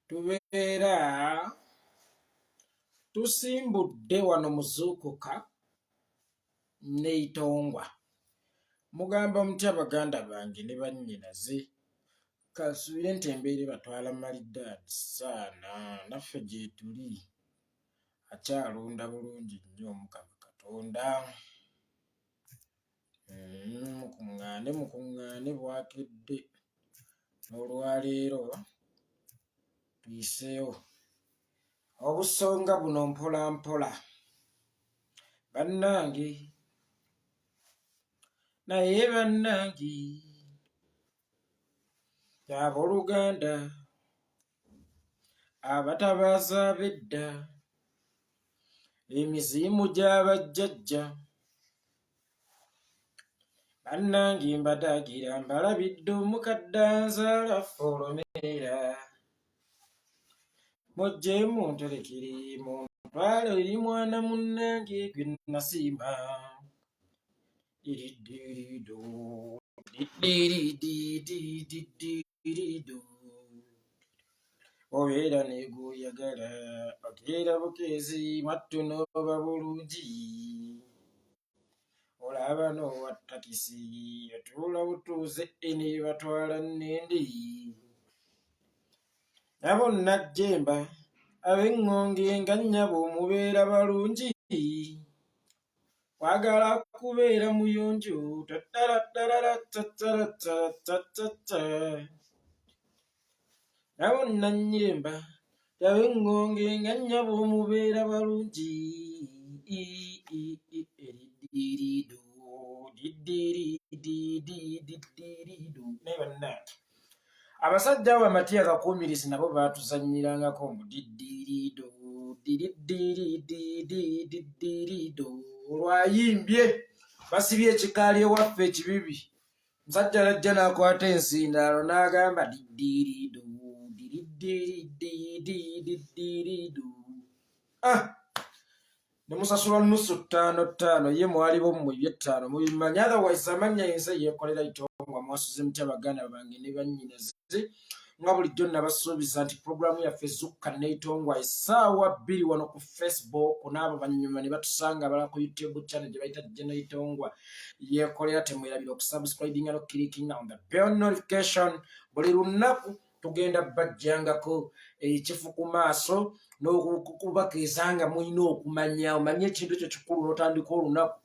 Tubeera tusimbudde wano mu Zuukuka ne Itongwa. Mugamba mutya baganda bange ne bannyinaze? Kansuubire nti embeera ebatwala malidaadi saana naffe gyetuli akyalunda bulungi nnyo Omukama Katonda. Mukuŋŋaane mukuŋŋaane bwakedde n'olwaleero tuyiseewo obusonga buno mpola mpola bannange naye bannange abooluganda abatabaazi ab'edda emizimu gya bajjajja bannange mbadagira mbalabidde omukadde anzaala folomeera mujje munterekere muntwale eri mwana munnange gwe nasiima diridirido didirididididirido obeera negwoyagala okeera bukeezi mwattu n'oba bulungi olaba n'owa takisi otuula butuuze eneebatwala nnendi nabo Najjemba ab'eŋŋonge nga nnyabo mubeera balungi kwagala kubeera muyonjo tattarattarattattarattattatta nabo Nanyemba ab'eŋŋonge nga nnyabo mubeera balungi eridirido didiridididididido naye bannange abasajja abo bamatiya kakuumirizi nabo baatuzannyirangako mbu didirido diridirididididido olwayimbye basibye ekikaali ewaffe ekibibi omusajja najja n'akwata ensindaalo n'agamba didirido diridirididididido ah ne musasula nusu ttaano ttaano ye mwalibo mmwe ebyettaano mubimanyi otherwise amannya ensi eyeekolera itongwa mwasuze mutya baganda bange ne bannyinaze nga bulijjo nabasuubiza nti pulogulaamu yaffe zukka neitongwa essaawa bbiri wano ku facebook n'abo banyuma ne batusanga abala ku youtube channel gye bayita genoitongwa yeekolera temwerabira okusubscribinga nokukirikinga on the bell notification buli lunaku tugenda bajjangako ekifu ku maaso n'okubakeeza nga mulina okumanya omanye ekintu ekyo kikulu n'otandika olunaku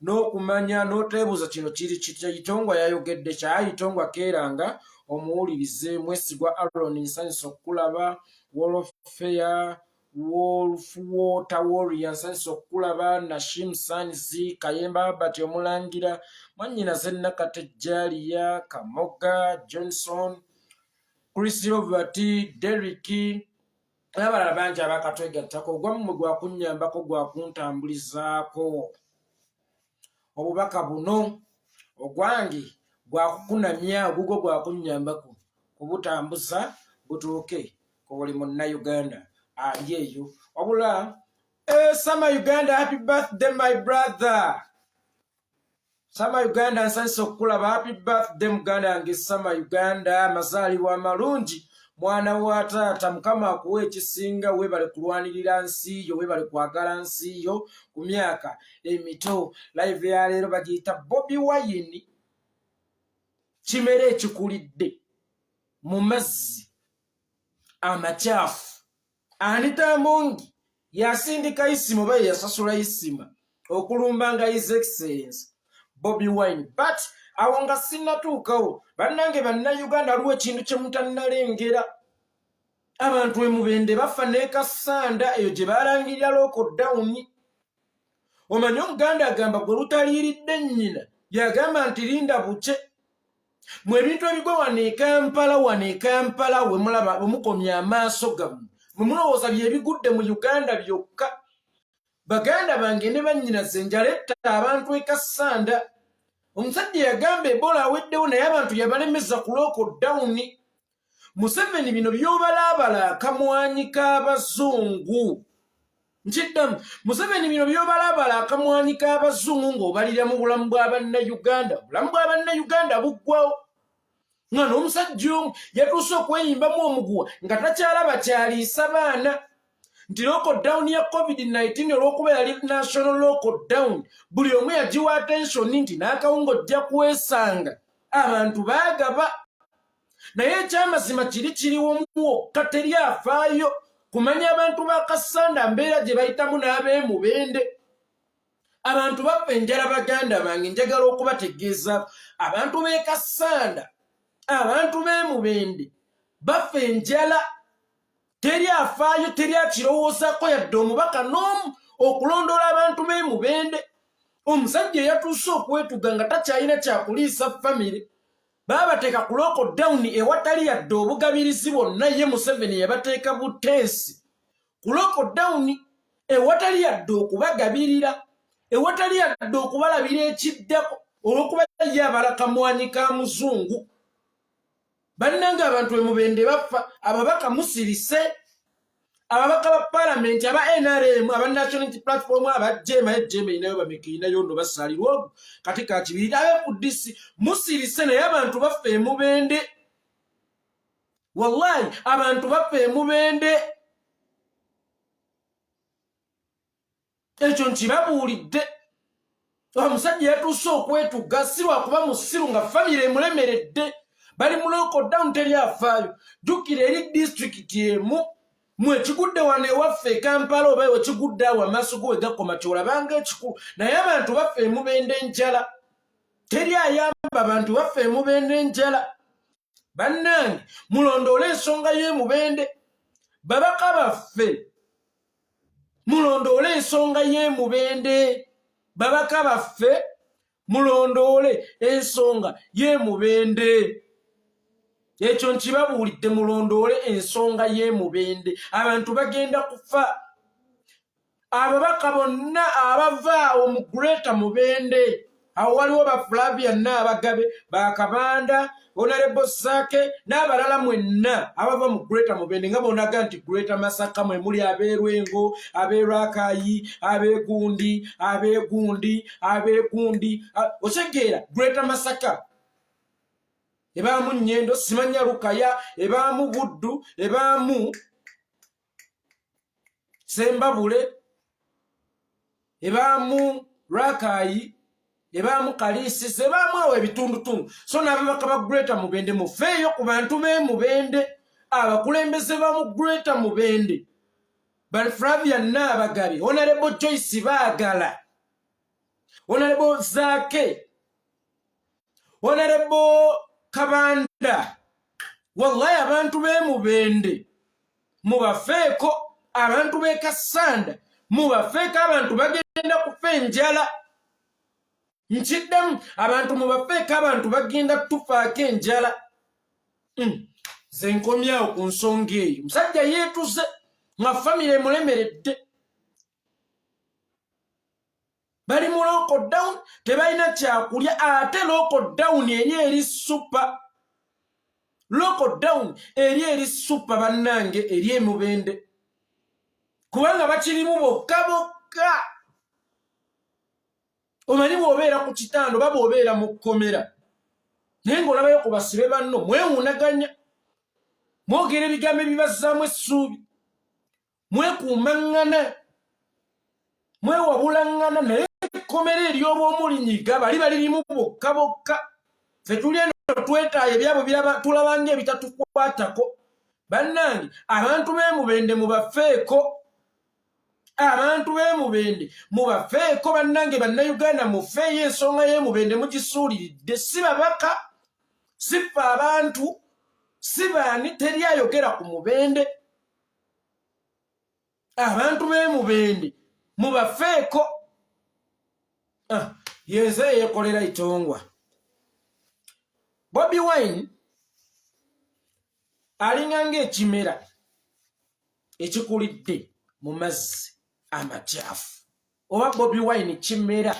n'okumanya n'oteebuuza kino kiri kitya itongwa yayogedde kya itongwa keeranga omuwulirize mwesigwa aron nsanyusa okukulaba wolofeya Wolf Water Warrior nsanyusa okukulaba Nashim Sanzi Kayemba Herbert Omulangira mwannyinaze Nakate Jalia Kamoga Johnson Chris Robert Derrick n'abalala bangi abakatwegattako ogwammwe gwakunnyambako gwakuntambulizaako obubaka buno ogwange gwakukunamya ogugwo gwakunnyambako kubutambuza butuuke ku buli munnayuganda ali eyo wabula eh, sama uganda happy birthday my brother sama uganda nsanyusa okukulaba happy birthday muganda wange sama uganda amazaalibwa amalungi mwana wa taata mukama akuwa ekisinga webale kulwanirira nsi yo webale kwagala nsi yo ku myaka emito live ya leero bagiyita bobi wayini kimera ekikulidde mu mazzi amakyafu anita amongi yasindika isima oba yeyasasula isima okulumba nga his excellence bobi wine but awo nga sinnatuukawo bannange bannayuganda waliwo ekintu kye mutannalengera abantu emubende bafa nekasanda eyo gye balangirira lokodawuni omanyi omuganda agamba gwe lutaliiridde nnyina yagamba nti linda bukye mwe ebintu ebigwa wano e kampala wano e kampala wemulaba wemukomya amaaso gammwe mwe mulowooza byebigudde mu uganda byokka baganda bange ne bannyinaze enjala etta abantu e kassanda omusajja yagamba ebola aweddewo naye abantu yabalemeza ku lokodawuni museveni bino byobalaabala akamwanyi k'abazungu nkiddamu museveni bino byobalaabala akamwanyi k'abazungu ng'obalira mu bulamu bwa bannayuganda obulamu bwa bannayuganda buggwawo Nga n'omusajja omu yatuuse okweyimbamu omuguwa nga takyalaba kyaliisa baana, nti lockdown ya COVID-19 olw'okuba yali national lockdown, buli omu yagiwa attention nti n'akawunga ojja kwesanga abantu baagaba. Naye ekyamazima kiri kiriwomu wokka, teri afaayo kumanya abantu ba Kassanda mbeera gye bayitamu n'ab'emubende. Abantu baffe enjala. Baganda bange, njagala okubategeeza, abantu b'e Kassanda, abantu b'emubende baffe enjala. Teri afaayo, teri akirowoozaako yadde omubaka n'omu okulondoola abantu b'emubende. Omusajja eyatuuse okwetuga nga takyalina kyakuliisa famire, baabateeka ku lockdown ewatali yadde obugabirizi bwonna. Ye Museveni yabateeka buteesi ku lockdown ewatali yadde okubagabirira, ewatali yadde okubalabira ekiddako, olw'okuba ye abala kamwanyi ka muzungu. Bannange, abantu emubende bafa. Ababaka musirise, ababaka ba palamenti aba NRM, aba National Unity Platform, aba JEEMA, eJEEMA erinayo bameka? Erinayo nno basalirwa ogu kati kakibiri. Aba FDC musirise, naye abantu baffe emubende, wallahi abantu baffe emubende. Ekyo nkibabuulidde. Omusajja yatuuse okwetuga si lwakuba musiru, nga famire emulemeredde, bali mu lockdown, teri afaayo. Jjukira eri disitulikiti emu mwekigudde wano ewaffe e Kampala, oba wekigudde awo amaaso go wegakoma kyolabanga ekikulu. Naye abantu baffe emubende enjala, teri ayamba. Abantu baffe emubende enjala. Bannange, mulondoole ensonga y'emubende. Babaka baffe, mulondoole ensonga y'emubende. Babaka baffe, mulondoole ensonga y'emubende. Ekyo nkibabuulidde, mulondoole ensonga y'emubende. Abantu bagenda kufa. Ababaka bonna abava awo mu Greater Mubende, awo waliwo ba Flavia Naabagabe, Bakabanda, Honorable Sake n'abalala mwenna abava mu Greater Mubende, nga bonaga nti Greater Masaka mwe muli ab'Erwengo, ab'Erwakayi, ab'egundi, ab'egundi, ab'egundi, otegeera? Greater Masaka ebaamu Nyendo, simanya Lukaya, ebaamu Buddu, ebaamu Sembabule, ebaamu Lwakayi, ebaamu Kaliisisi, ebaamu awo ebitundutundu. So n'ababaka ba Greater Mubende, mufeeyo ku bantu b'e Mubende. Abakulembeze ba mu Greater Mubende, ba Flavia Naabagabe, Honorable Joyce Baagala, Honorable Zaake, Honorable Kabanda, wallahi abantu b'e Mubende mubafeeko. Abantu b'e Kassanda mubafeeko. Abantu bagenda kufa enjala. Nkiddemu, abantu mubafeeko, abantu bagenda tufaako enjala. Nze nkomyawo ku nsonga eyo. Musajja yeetuze nga famire emulemeredde, bali mu lockdown, tebalina kyakulya, ate lockdown eri super lockdown, eri super, bannange, eri emubende, kubanga bakirimu bokka bokka. Omanyi bw'obeera ku kitanda oba bw'obeera mu kkomera, naye ng'olabayo ku basibe banno, mwewuunaganya, mwogera ebigambo ebibazzaamu essuubi, mwekuumaŋŋana, mwewabulaŋŋana. Naye ekkomera ery'oba omulinyiga, bali balirimu bokka bokka. Ffe tuli eno twetaaye ebyabo tulabanga ebitatukwatako. Bannange, abantu b'emubende mubafeeko, abantu b'emubende mubafeeko. Bannange Bannayuganda, mufeeyo, ensonga y'emubende mugisuuliridde. Si babaka, si ffe abantu, si baani, teri ayogera ku Mubende. Abantu b'emubende mubafeeko. Ah, yenze yeekolera itongwa. Bobi Wine alinga ng'ekimera ekikulidde mu mazzi amakyafu, oba Bobi Wine kimera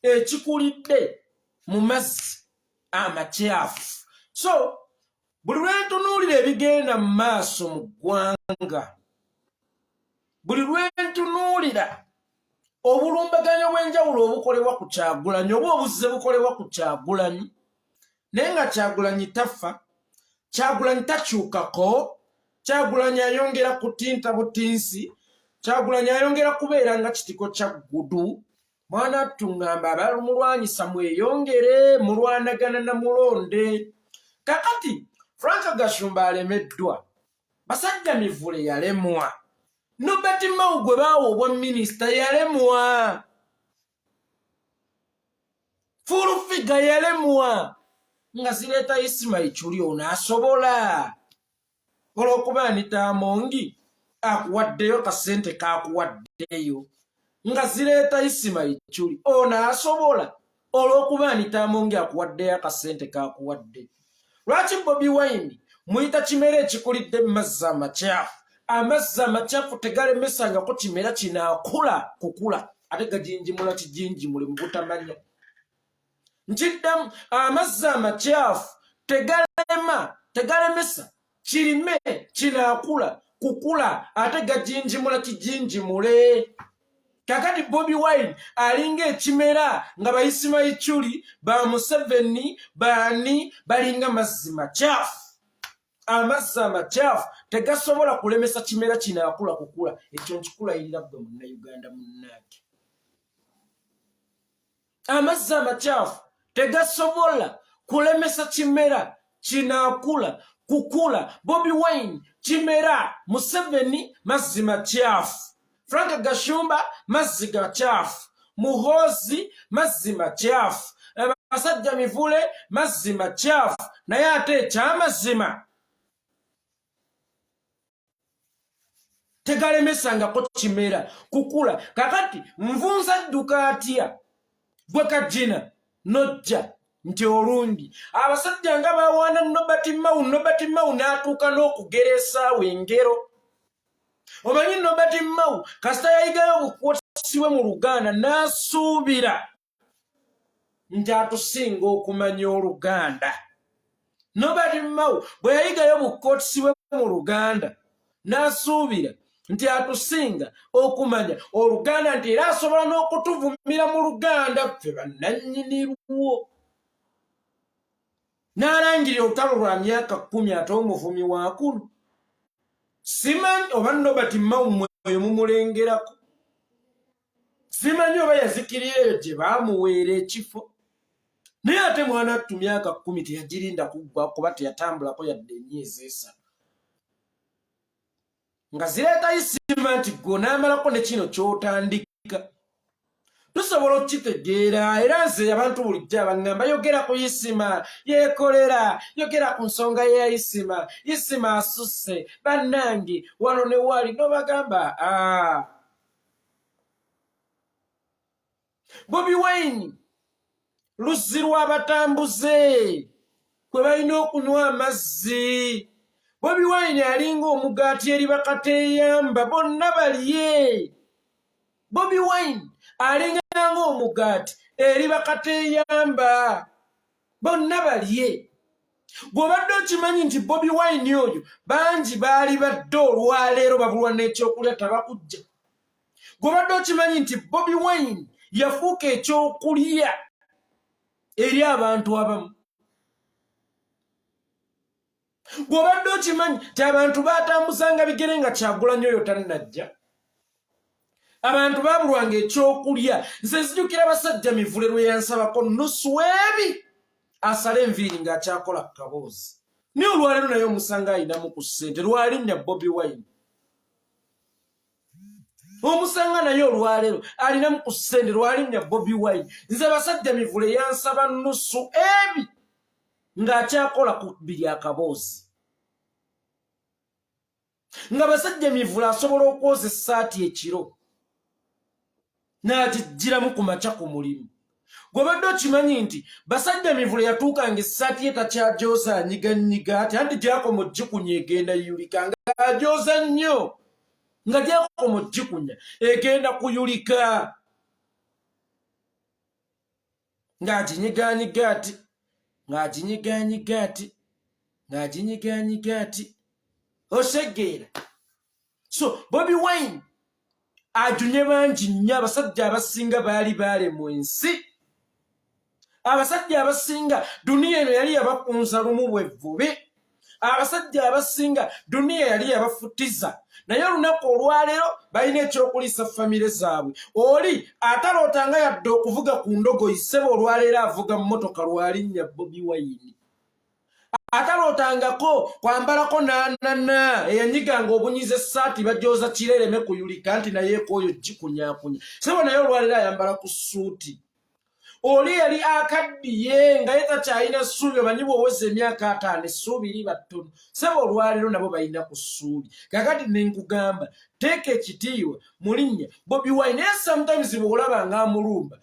ekikulidde mu mazzi amakyafu. So buli lwentunuulira ebigenda mu maaso mu ggwanga, buli lwentunuulira obulumbaganyo bw'enjawulo obukolebwa ku Kyagulanyi oba obuzze bukolebwa ku Kyagulanyi. Naye nga Kyagulanyi tafa, Kyagulanyi takyukako, Kyagulanyi ayongera kutinta butinsi, Kyagulanyi ayongera kubeera nga kitiko kya ggudu. Mwana tungamba abalumulwanyisa mweyongere mulwanagana na mulonde. Kakati Frank Gashumba alemeddwa, Basajja Mivule yalemwa, Nobert Mao gwe baawa obwa minisita yalemwa, Full Figure yalemwa, nga zireeta Isma Ichuli ono asobola olw'okuba Anita Amongi akuwaddeyo kasente kakuwaddeyo, nga zireeta Isma Ichuli ono asobola olw'okuba Anita Amongi akuwaddeyo akasente kakuwadde. Lwaki Bobi Wine muyita kimera ekikulidde mu mazzi amakyafu? Amazzi amakyafu tegalemesangako kimera kinaakula kukula, ate gajinjimula kijinjimule mu butamanya. Nkiddamu, amazzi amakyafu tegalemesa kirime kinaakula kukula, ate gajinjimula kijinjimule. Kakati Bobi Wine alinga ekimera nga bayisima Ichuli ba Museveni baani balinga mazzi makyafu. Amazzi amakyafu tegasobola kulemesa kimera kinaakula kukula. Ekyo nkikulayirira ggwe Munnayuganda munnange. Amazzi amakyafu tegasobola kulemesa kimera kinaakula kukula. Bobi Wine kimera, Museveni mazzi makyafu, Frank Gashumba mazzi gakyafu, Muhoozi mazzi makyafu, Basajja Mivule mazzi makyafu. Naye ate ekyamazima tegalemesangako kimera kukula. Kakati nvunza dduka atya gwe kajina nojja nti olungi abasajja nga bawaana Nobert Mao, Nobert Mao n'atuuka n'okugera esaawa engero. Omanyi Nobert Mao kasita yayigayo obukwotisiwe mu Luganda n'asuubira nti atusinga okumanya Oluganda. Nobert Mao bwe yayigayo bukkotisi bwe mu Luganda n'asuubira nti atusinga okumanya Oluganda, nti era asobola n'okutuvumira mu Luganda ffe bannannyini lwo, n'alangirira olutalo lwa myaka 10 ate omuvumi wa kuno. Simanyi oba Nobert Mao mwoyo mumulengerako, simanyi oba yazikirira eyo gye baamuweera ekifo, naye ate mwana attu myaka 10 teyagirinda kuggwa kuba teyatambulako yadde emyezi 3 nga zireeta Isima nti gwe onaamalako ne kino ky'otandika. Tusobola okukitegeera. Era nze abantu bulijjo abaŋŋamba yogera ku Isima yeekolera, yogera ku nsonga ya Isima, Isima asusse bannange wano ne wali, n'obagamba Bobi Wine luzzi lw'abatambuze kwe balina okunywa amazzi. Bobi Wine alinga omugaati eri bakateeyamba bonna balye. Bobi Wine alinga ng'omugaati eri bakateeyamba bonna balye. Gw'obadde okimanyi nti Bobi Wine oyo bangi baali badde olwaleero babulwa n'ekyokulya tabakujja. Gw'obadde okimanyi nti Bobi Wine yafuuka ekyokulya eri abantu abamu. Gw'obadde okimanyi nti abantu baatambuzanga bigere nga Kyagulanyi oyo tannajja, abantu baabulwanga ekyokulya. Nze nzijukira Basajja Mivule lwe yansabako nusu ebi asale enviiri ng'akyakola ku kaboozi, naye olwaleero naye omusanga ayinamu ku ssente lwalinnya Bobi Wine. Omusanga naye olwaleero alinamu ku ssente lwalinnya Bobi Wine. Nze Basajja Mivule yansaba nusu ebi ng'akyakola ku bbiri akaboozi, nga Basajja Mivule asobola okwoza essaati ekiro n'agiggyiramu ku makya ku mulimu. Gw'obadde okimanyi nti Basajja Mivule yatuukanga essaati ye takyagyoza, anyiganyiga ati anti gyakoma ogikunya egenda yulika, ng'agyoza nnyo nga gyakoma ogikunya egenda kuyulika, ng'aginyiganyiga ati, ng'aginyiganyiga ati, ng'aginyiganyiga ati, osegeera. So Bobi Wine ajunye bangi nnyo, abasajja abasinga baali baale mu ensi. Abasajja abasinga duniya eno yali yabakunza lumu bwevvube. Abasajja abasinga duniya yali yabafutiza, naye olunaku olwaleero balina ekyokuliisa famire zaabwe. Oli atalootanga yadde okuvuga ku ndogoyi, ssebo, olwaleero avuga mmotoka lwalinnya Bobi Wine. Atalootangako kwambalako nanana, eyanyiganga obunyiza essaati bajoza kirereme kuyulika nti naye ekooyo gikunyakunya, sebo, naye olwaleero ayambala ku ssuuti. Oli yali akaddiye nga ye takyalina ssuubi, omanyi bw'oweza emyaka 50 essuubi liba ttono, sebo, olwaleero nabo balina ku ssuubi. Kakati nenkugamba, teeka ekitiibwa mu linnya Bobi Wine. Naye sometimes bw'olaba ng'amulumba,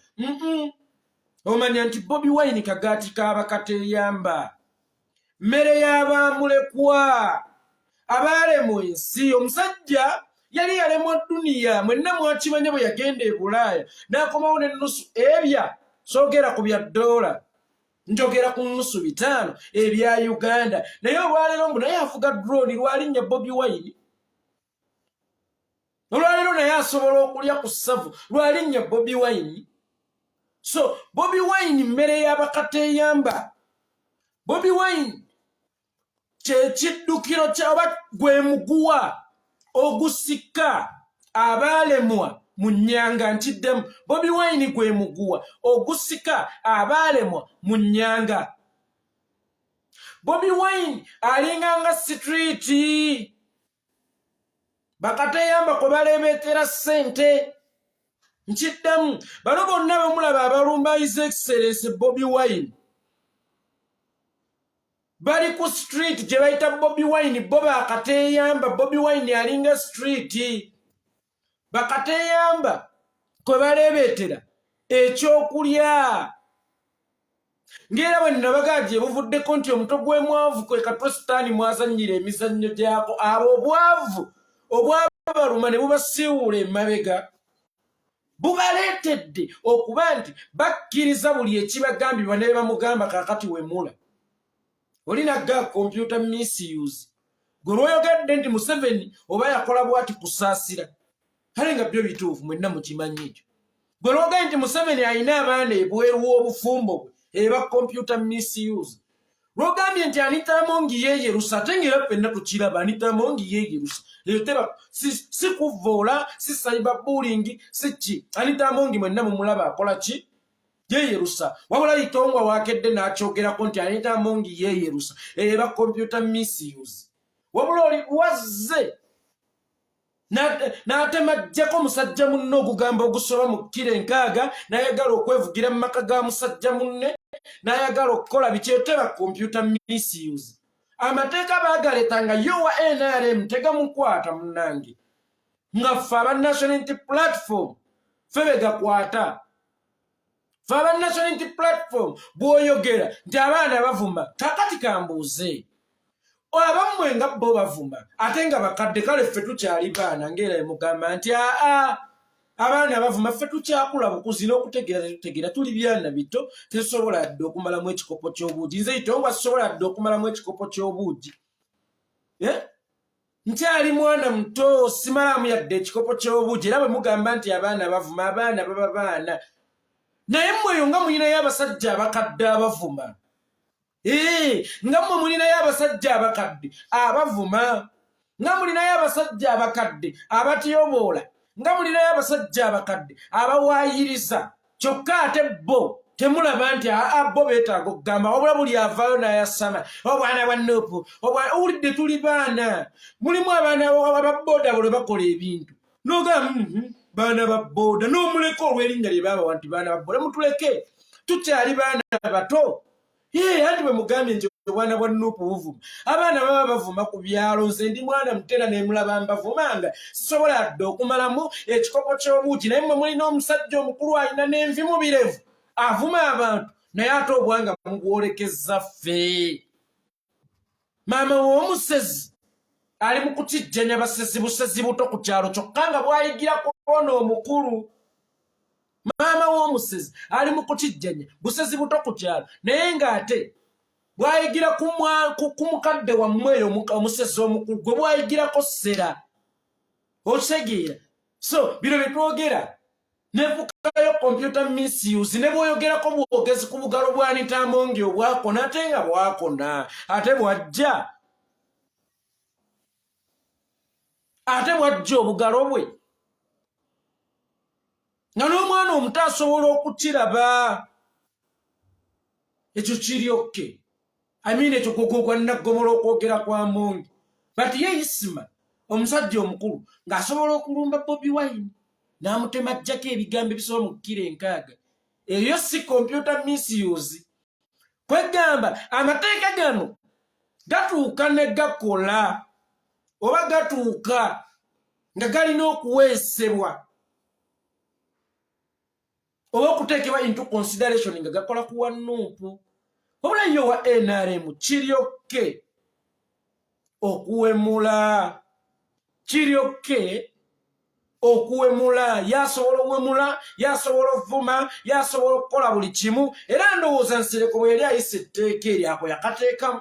omanya nti Bobi Wine kagaati kaabakateeyamba, mmere y'abamulekwa abaalemu ensi. Omusajja yali yalemwa duniya, mwenna mwakimanya bwe yagenda e Bulaaya n'akomawo n'ennusu ebya, soogera ku bya ddoola, njogera ku nnusu 500 ebya Uganda. Naye olwaleero mbu naye avuga drone lwalinnya Bobi Wine. Olwaleero naye asobola okulya ku ssavu lwalinnya Bobi Wine. So Bobi Wine mmere y'abakateeyamba. Bobi Wine kyekiddukiro kya oba gwe muguwa ogusika abaalemwa mu nnyanga. Nkiddemu, Bobi Wine gwe muguwa ogusika abaalemwa mu nnyanga. Bobi Wine alinganga street bakateyamba kwe baleebeetera ssente. Nkiddamu, bano bonna bemulaba abalumba His Excellence Bobi Wine bali ku street gye bayita Bobi Wine. Bo bakateeyamba. Bobi Wine alinga street bakateeyamba kwe baleebeetera ekyokulya. Ng'era bwe nabagaa gye buvuddeko nti omutwe gw'emwavu kwe katwe sitaani mwazannyira emizannyo gyako, abo obwavu obwabaluma ne bubasiiwuula emabega bubaleetedde okuba nti bakkiriza buli ekibagambibwa ne bamugamba. Kaakati wemula olina computer misuse, gwe lwoyogedde nti Museveni oba yakola bwati kusaasira, kale nga byo bituufu, mwenna mukimanyi ekyo. Gwe lwogambye nti Museveni alina abaana ebweru w'obufumbo bwe, eba computer misuse. Lwogambye nti Anita Among yeeyerusa, ate ngaera ffenna tukiraba Anita Among yeeyerusa. Eyo teba si kuvvoola, si cyber bullying, si ki. Anita Among mwenna mumulaba akola ki? Yeeyerusa. Wabula Itongwa wakedde n'akyogerako nti Anita Among yeeyerusa, eba computer misuse. Wabula oli wazze n'atemajjako musajja munne ogugamba ogusoba mu kkiro 60, n'ayagala okwevugira mu maka ga musajja munne, n'ayagala okukola bikyeteba computer misuse. Amateeka baagaleeta nga yo wa NRM tegamukwata, munnange, nga ffe aba National Unity Platform ffe begakwata. Ffe aba National Unity Platform, bw'oyogera nti abaana bavuma, kakati kambuuze, abammwe nga bo bavuma ate nga bakadde, kale ffe tukyali baana, ngaera emugamba nti aa abaana bavuma, ffe tukyakula bukuzi n'okutegeera tetutegeera, tuli byana bito, tetusobola dde okumalamu ekikopo ky'obuugi. Nze Itongwa sisobola dde okumalamu ekikopo ky'obuugi, eh? Nkyali mwana muto, simalamu yadde ekikopo ky'obuugi. Era bwe mugamba nti abaana bavuma, abaana baba baana, naye mmweyo nga mulinayo abasajja abakadde abavuma, nga mmwe mulinayo abasajja abakadde abavuma, nga mulinayo abasajja abakadde abatyoboola, nga mulinayo abasajja abakadde abawaayiriza, kyokka ate bo temulaba nti aa bo beetaaga okugamba. Wabula buli avaayo n'ayasama obwana bwa NUP, owulidde tuli baana. Mulimu abaana ababooda bwe bakola ebintu nogamba baana ba booda, n'omuleka olw'erinnya lye baabawa nti baana ba booda. Mutuleke, tukyali baana bato. Anti bwe mugambye nti obwana bwa NUP buvuma, abaana baba bavuma ku byalo. Nze ndi mwana mutera nemulaba mbavumanga, sisobola dde okumalamu ekikopo ky'obuugi. Naye mmwe mulina omusajja omukulu alina n'envi mu birevu avuma abantu, naye ate obwanga mubwolekezza ffe. Maama w'omusezi ali mu kukijjanya basezi busezi buto ku kyalo, kyokka nga bwayigira kwona omukulu. Maama w'omusezi ali mu kukijjanya busezi buto ku kyalo, naye ng'ate bwayigira ku mukadde wammwe eyo omusezi omukulu gwe bwayigirako ssera. Okitegeera? So bino bye twogera. Nefukayo computer misuse, ne bwoyogerako bwogezi ku bugalo bwa Anita Among obwakona, ate nga bwakona, ate bwajja, ate bwajja obugalo bwe nga n'omwana omuto asobola okukiraba. Ekyo kiri okke. I mean, ekyo gwogwo gwa naggomola okwogera kwa Among, but ye Isima omusajja omukulu ng'asobola okulumba Bobi Wine n'amutema ajjako ebigambo ebisoba mu kkiro 60. Eyo si computer misuse? Kwegamba amateeka gano gatuuka ne gakola oba gatuuka nga galina okuweesebwa oba okuteekebwa into consideration nga gakola ku wa NUP. Wabula ye wa NRM kiryokke okuwemula, kiryokke okuwemula. Yasobola owemula, yasobola ovuma, yasobola okukola buli kimu. Era ndowooza Nsereko bwe yali ayisa etteeka eryako yakateekamu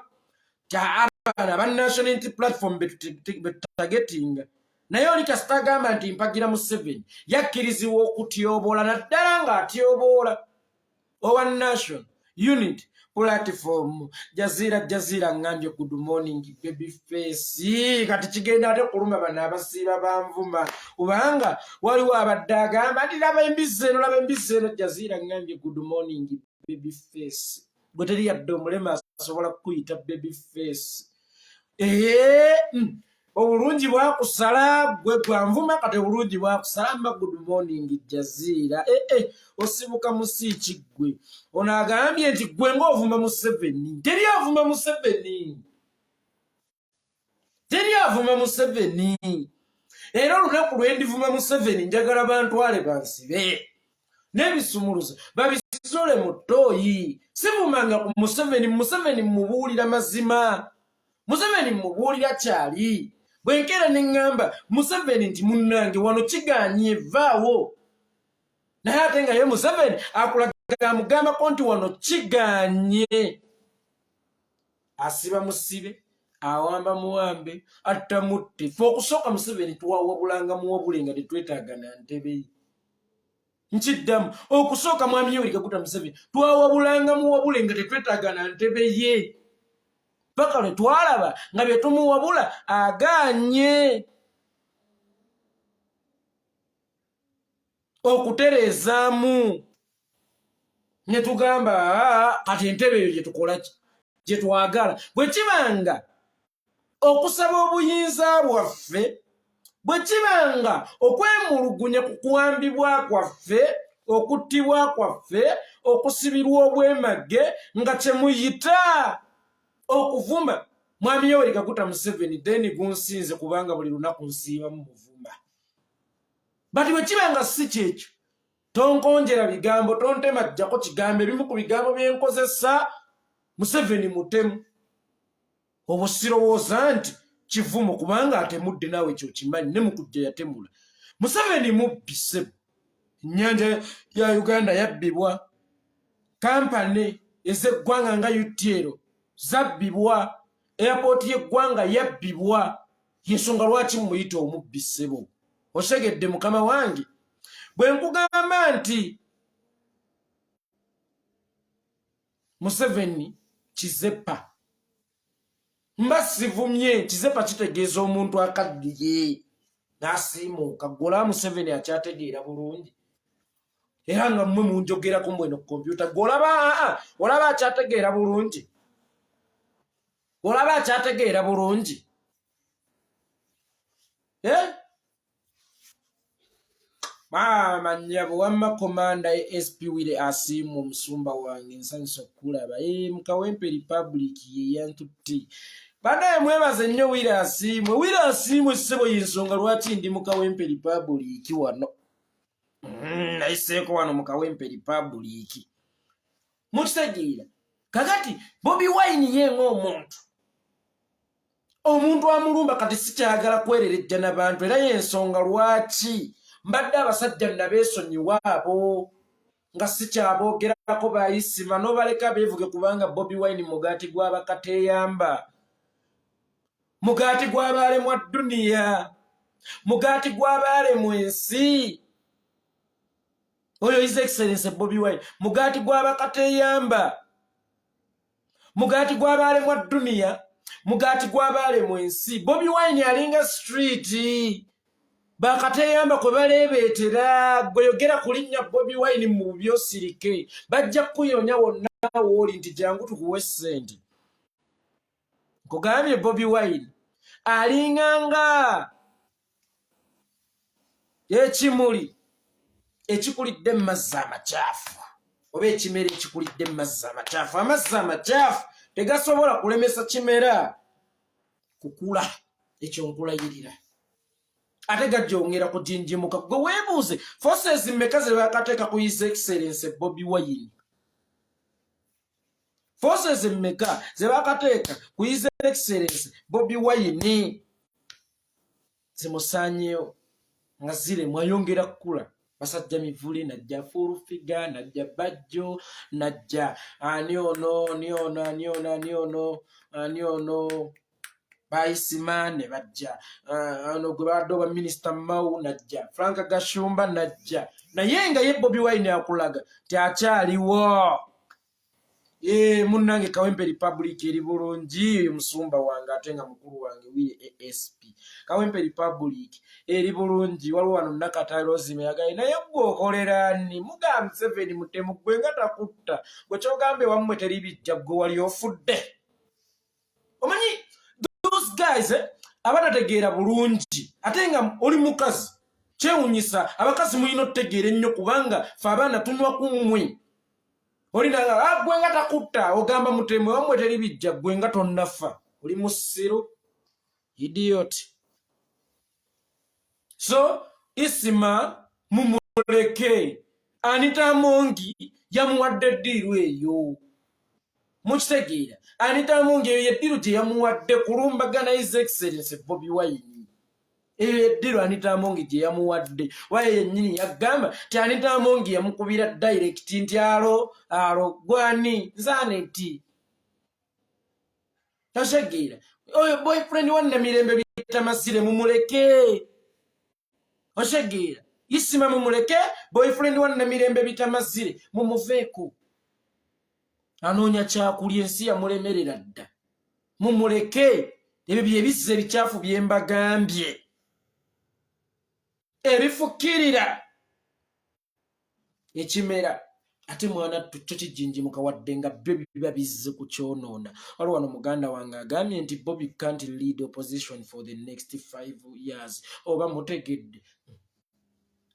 abaana aba National Unity Platform betutargetinga, naye oli kasita agamba nti mpagira Museveni, yakkirizibwa okutyoboola, naddala ng'atyoboola owa National Unity Platform. Jaziira, Jaziira ngambye good morning, baby face. Kati kigenda ate kuluma bano abasiiba banvuma, kubanga waliwo abadde agamba nti laba embizzi eno, laba embizzi eno. Jaziira ngambye good morning, baby face. Gwe teri yadde omulema asobola kukuyita baby face. Ee, obulungi bwakusala gwe gwanvuma, kati obulungi bwakusala. Mba good morning, Jaziira. Ee, eh, osibuka mu si kiggwe. Ono agambye nti gwe ng'ovuma Museveni. Teri avuma Museveni, teri avuma Museveni. Era olunaku lwe ndivuma Museveni, njagala bantwale bansibe n'ebisumuluzo babisole mu ttooyi. Sivumanga ku Museveni. Museveni mubuulira mazima, Museveni mubuulira kyali. Bwe nkeera ne ŋŋamba Museveni nti munnange wano kiganye, vaawo, naye ate nga ye Museveni akulaga amugambako nti wano kiganye, asiba musibe, awamba muwambe, atta mutte. Fe okusooka Museveni twawabulanga muwabule nga tetwetaaga na ntebe ye. Nkiddamu, okusooka Mwami Yoweri Kaguta Museveni twawabulanga muwabule nga tetwetaaga na ntebe ye, paka lwe twalaba nga bye tumuwabula agaanye okutereezaamu, ne tugamba kati entebe eyo gyetukola gye twagala. Bwe kibanga okusaba obuyinza bwaffe, bwe kibanga okwemulugunya ku kuwambibwa kwaffe, okuttibwa kwaffe, okusibirwa obwemagge nga kyemuyita okuvuma Mwami Yoweri Kaguta Museveni, then gunsinze, kubanga buli lunaku nsiibamu muvuma. But bwe kiba nga si kyekyo, tonkonjera bigambo, tontema jjako kigambo. Ebimu ku bigambo byenkozesa, Museveni mutemu, obwo sirowooza nti kivumo, kubanga atemudde, naawe kyokimanyi, ne mukujja yatemula. Museveni mubbi, ssebo. Ennyanja ya Uganda yabbibwa, kampani ez'eggwanga nga UTL zabbibwa, airport y'eggwanga yabbibwa. Yensonga lwaki muyita omubbi, ssebo. Osegedde mukama wange bwe nkugamba nti Museveni kizepa, mba sivumye. Kizepa kitegeeza omuntu akaddiye n'asiimuuka. Gwola Museveni akyategeera bulungi, era nga mmwe munjogerako mbweno kompyuta, gwolaba aa olaba akyategeera bulungi, olaba akyategeera bulungi, eh? Maama nnyabo, wamma komanda ASP Wire Asiimwe, omusumba wange, nsanyusa okukulaba. E, Mukawempe Republic ye yantutte. Banaye mwebaze nnyo Wire Asiimwe. Wire Asiimwe ssebo, y'ensonga lwaki ndi Mukawempe Republic wano. Nayiseeko wano Mukawempe Republic. Mukitegeera? Kakati Bobi Wine ye ng'omuntu, omuntu amulumba, kati sikyagala kwererejja n'abantu, era y'ensonga lwaki mbadde abasajja nabeesonyiwa abo nga sikyaboogerako. Bayisima n'obaleka beevuge, kubanga Bobi Wine mugaati gw'abakateeyamba, mugaati gw'abaalemwa dduniya, mugaati gw'abaalemwa ensi. Oyo His Excellence Bobi Wine mugaati gw'abakateyamba, mugaati gw'abaalemwa duniya, mugaati gw'abaalemwa ensi. Bobi Wine alinga street bakateyamba kwe baleebeetera. Gwe yogera ku linnya Bobi Wine mu bubi osirike, bajja kukuyonya wonna wooli nti jangu tukuwe ssente. Nkugambye, Bobi Wine alinganga ekimuli ekikulidde mu mazzi amakyafu oba ekimera ekikulidde mu mazzi amakyafu. Amazzi amakyafu tegasobola kulemesa kimera kukula, ekyo nkulayirira, ate gajongera kujinjimuka. Gwe weebuuze, forces mmeka ze bakateeka ku His Excellence Bobi Wine? Forces mmeka ze bakateeka ku His Excellence Bobi Wine zimusaanyewo nga ziremwa ayongera kukula? Basajja mivule najja, Full Figure najja, Bajjo najja, ani ono, ani ono, ani ono, ani ono, ani ono, bayisima ne bajja, ono gwe badde oba Minisita Mau najja, Frank Gashumba najja, naye nga ye Bobi Wine akulaga nti akyaliwo. Munnange, Kawempe Republic eri bulungi. Oyo musumba wange ate nga mukulu wange wire asp. Kawempe Republic eri bulungi. Waliwo wano Nakata Rosime yagaye, naye gwe okolera nni? Mugaa Museveni mutemu, gwe nga takutta. Gwe kyogambe wammwe teri bijja, gwe wali ofudde. Omanyi those guys, eh, abatategeera bulungi, ate nga oli mukazi, kyewunyisa. Abakazi mulina otutegeera ennyo kubanga fe abaana tunywa ku mmwe. Olinanga, ah, gwe nga takutta, ogamba mutemu, wamwe teri bijja, gwe nga tonnafa, oli musiru, idiot. So Isima mumuleke. Anita Amongi yamuwadde eddiiru eyo, mukitegeera? Anita Amongi eyo yeddiiru gye yamuwadde kulumbagana His Excellence Bobi Wine. Eyo eddiru Anita Amongi gye yamuwadde. Waye yennyini yagamba nti Anita Amongi yamukubira direct nti, "Alo, alo, gwani?" Nzaane nti tosegeera. Oyo boyfriend wa Namirembe Bitamasire mumuleke. Osegeera? Isima mumuleke. Boyfriend wa Namirembe Bitamasire mumuveeko, anoonya kyakulya, ensi yamulemerera dda, mumuleke. Ebyo byebizza ebikyafu byembagambye ebifukirira ekimera, ate mwana ttu kyo kijinjimuka wadde nga byo biba bizze kukyonoona. Waliwo wano muganda wange agambye nti Bobi can't lead opposition for the next 5 years. Oba mutegedde?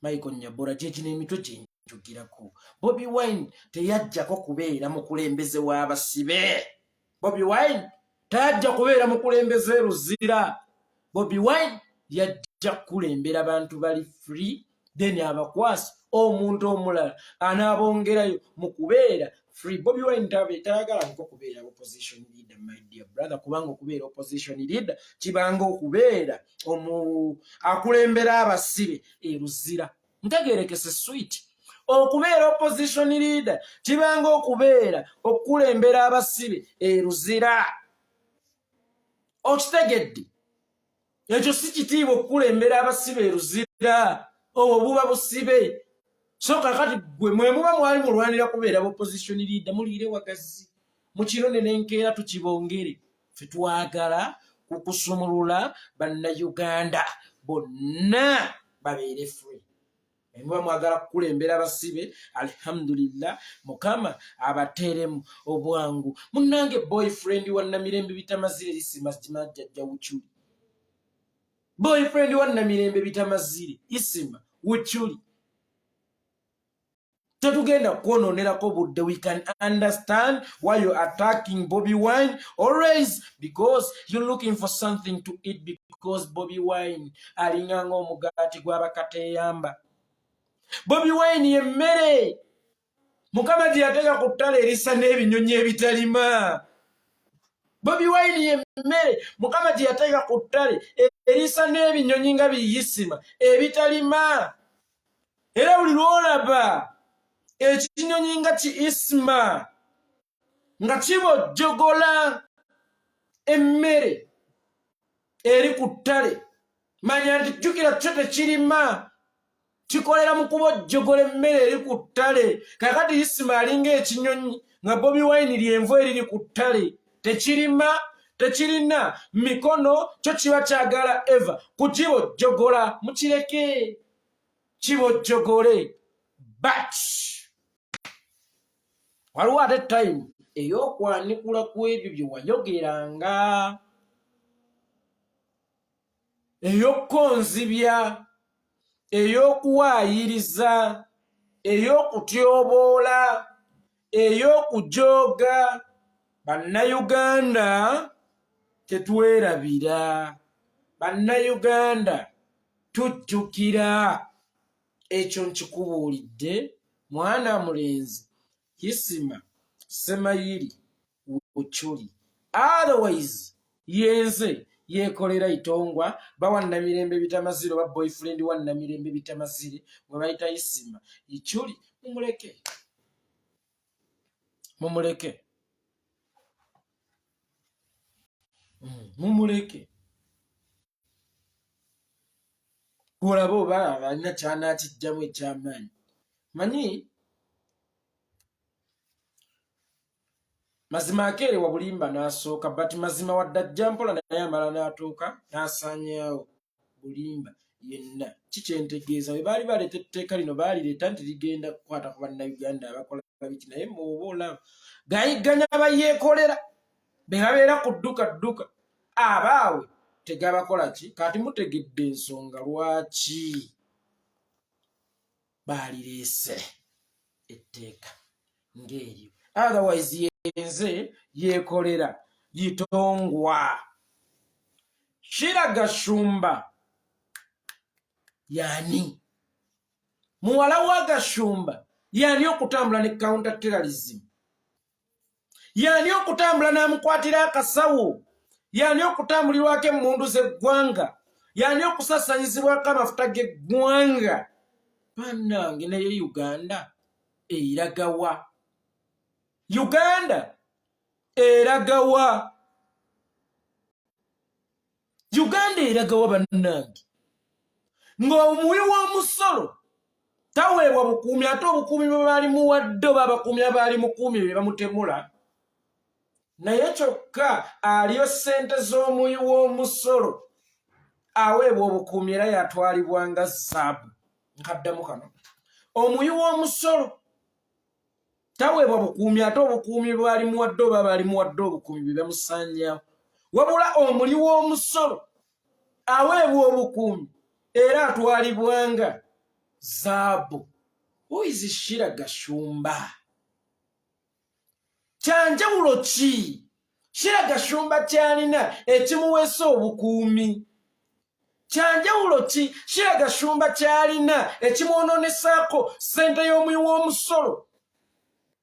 Michael Nyabora, gyekino emitwe gyenjogirako. Bobi Wine teyajjako kubeera mukulembeze w'abasibe. Bobi Wine tayajja kubeera mukulembeze Luzira. Bobi Wine yajja kukulembera bantu bali free, then abakwasi omuntu omulala anaabongerayo mu kubeera free. Bobi Wine tayagala nko kubeera opposition leader, my dear brother, kubanga okubeera opposition leader kibanga okubeera akulembera abasibe eruzira. Ntegerekese sweet. Okubeera opposition leader kibanga okubeera okukulembera abasibe eruzira. Okitegedde? Ekyo si kitiibwa, okukulembera abasibe eruzira. Obwo buba busibe. So kakati gwe mwe muba mwali mulwanira kubeera opposition leader, muliire wagazi mukirone n'enkeera tukibongere. Fe twagala kukusumulula Bannayuganda bonna babeere free. Muba mwagala kukulembera abasibe, alhamdulillah, Mukama abateeremu obwangu. Munnange, boyfriend wa Namirembe Bitamazire Isima Jajja Wuculi, boyfriend wa Namirembe Bitamazire Isima Wuculi, tetugenda kwononerako budde. We can understand why you're attacking Bobby Wine always, because you're looking for something to eat, because Bobby Wine alinganga omugaati gw'abakateyamba. Bobby Wine yemmere Mukama gye yateeka ku ttale erisa n'ebinyonyi ebitalima. Bobi Wine yemmere Mukama gye yateeka ku ttale erisa n'ebinyonyi nga biyisima ebitalima. Era buli lwolaba ekinyonyi nga ki isima nga kibojjogola emmere eri ku ttale, manya nti jjukira kyo tekirima. Kikolera mu kubojjogola emmere eri ku ttale. Kakati Isima alinga ekinyonyi nga Bobi Wine lyenvu eriri ku ttale, tekirima, tekirina mikono, kyo kiba kyagala eva kukibojjogola. Mukireke kibojjogole, but waliwo ate time ey'okwanikula ku ebyo bye wayogeranga, ey'okukonzibya, ey'okuwaayiriza, ey'okutyoboola, ey'okujooga. Bannayuganda tetwerabira, Bannayuganda tujjukira. Ekyo nkikubuulidde mwana mulenzi Isima Semayiri Uchuli, otherwise yenze Yekolera Itongwa bawa Namirembe Bitamazire oba boyfriend wa Namirembe Bitamazire gwe bayita Isima Ichuli. Mumuleke, mumuleke, mumuleke olaba oba alina kyanaakijjamu ekyamaanyi. Manyi mazima akeerewa bulimba n'asooka, but mazima wadde ajja mpola naye amala n'atuuka n'asaanyaawo bulimba yenna. Kikyentegeeza, bwe baali baleeta etteeka lino, baalireeta nti ligenda kukwata ku Bannayuganda abakola biki, naye muoba olaba gayigganya bayeekolera be babeera ku dduka dduka, abaawe tegabakola ki. Kati mutegedde ensonga lwaki baalireese etteeka ng'eryo. Otherwise yenze Yekolera Yitongwa. Shira Gashumba yani muwala wa Gashumba, yani okutambula ne counter terrorism, yani okutambula n'amukwatira akasawo, yani okutambulirwako emmundu z'eggwanga, yani okusasanyizibwako amafuta g'eggwanga. Bannange, naye Uganda eragawa? Uganda eragawa? Uganda eragawa bannange, ng'omuwi w'omusolo taweebwa bukuumi, ate obukuumi bwe baali muwadde oba abakuumi abaali mukuumi be bamutemula, naye kyokka aliyo ssente z'omuwi w'omusolo aweebwa obukuumi era yatwalibwa nga zaabu. Nkaddamu kano, omuwi w'omusolo taweebwa bukuumi, ate obukuumi bwali muwadde oba baali muwadde obukuumi bye bamusaanyaawo, wabula omuli w'omusolo aweebwa obukuumi era atwalibwanga zaabu. Who is Shira Gashumba? Kyanjawulo ki Shira Gashumba kyalina ekimuweesa obukuumi? Kyanjawulo ki Shira Gashumba kyalina ekimwononesaako ssente y'omuwi w'omusolo?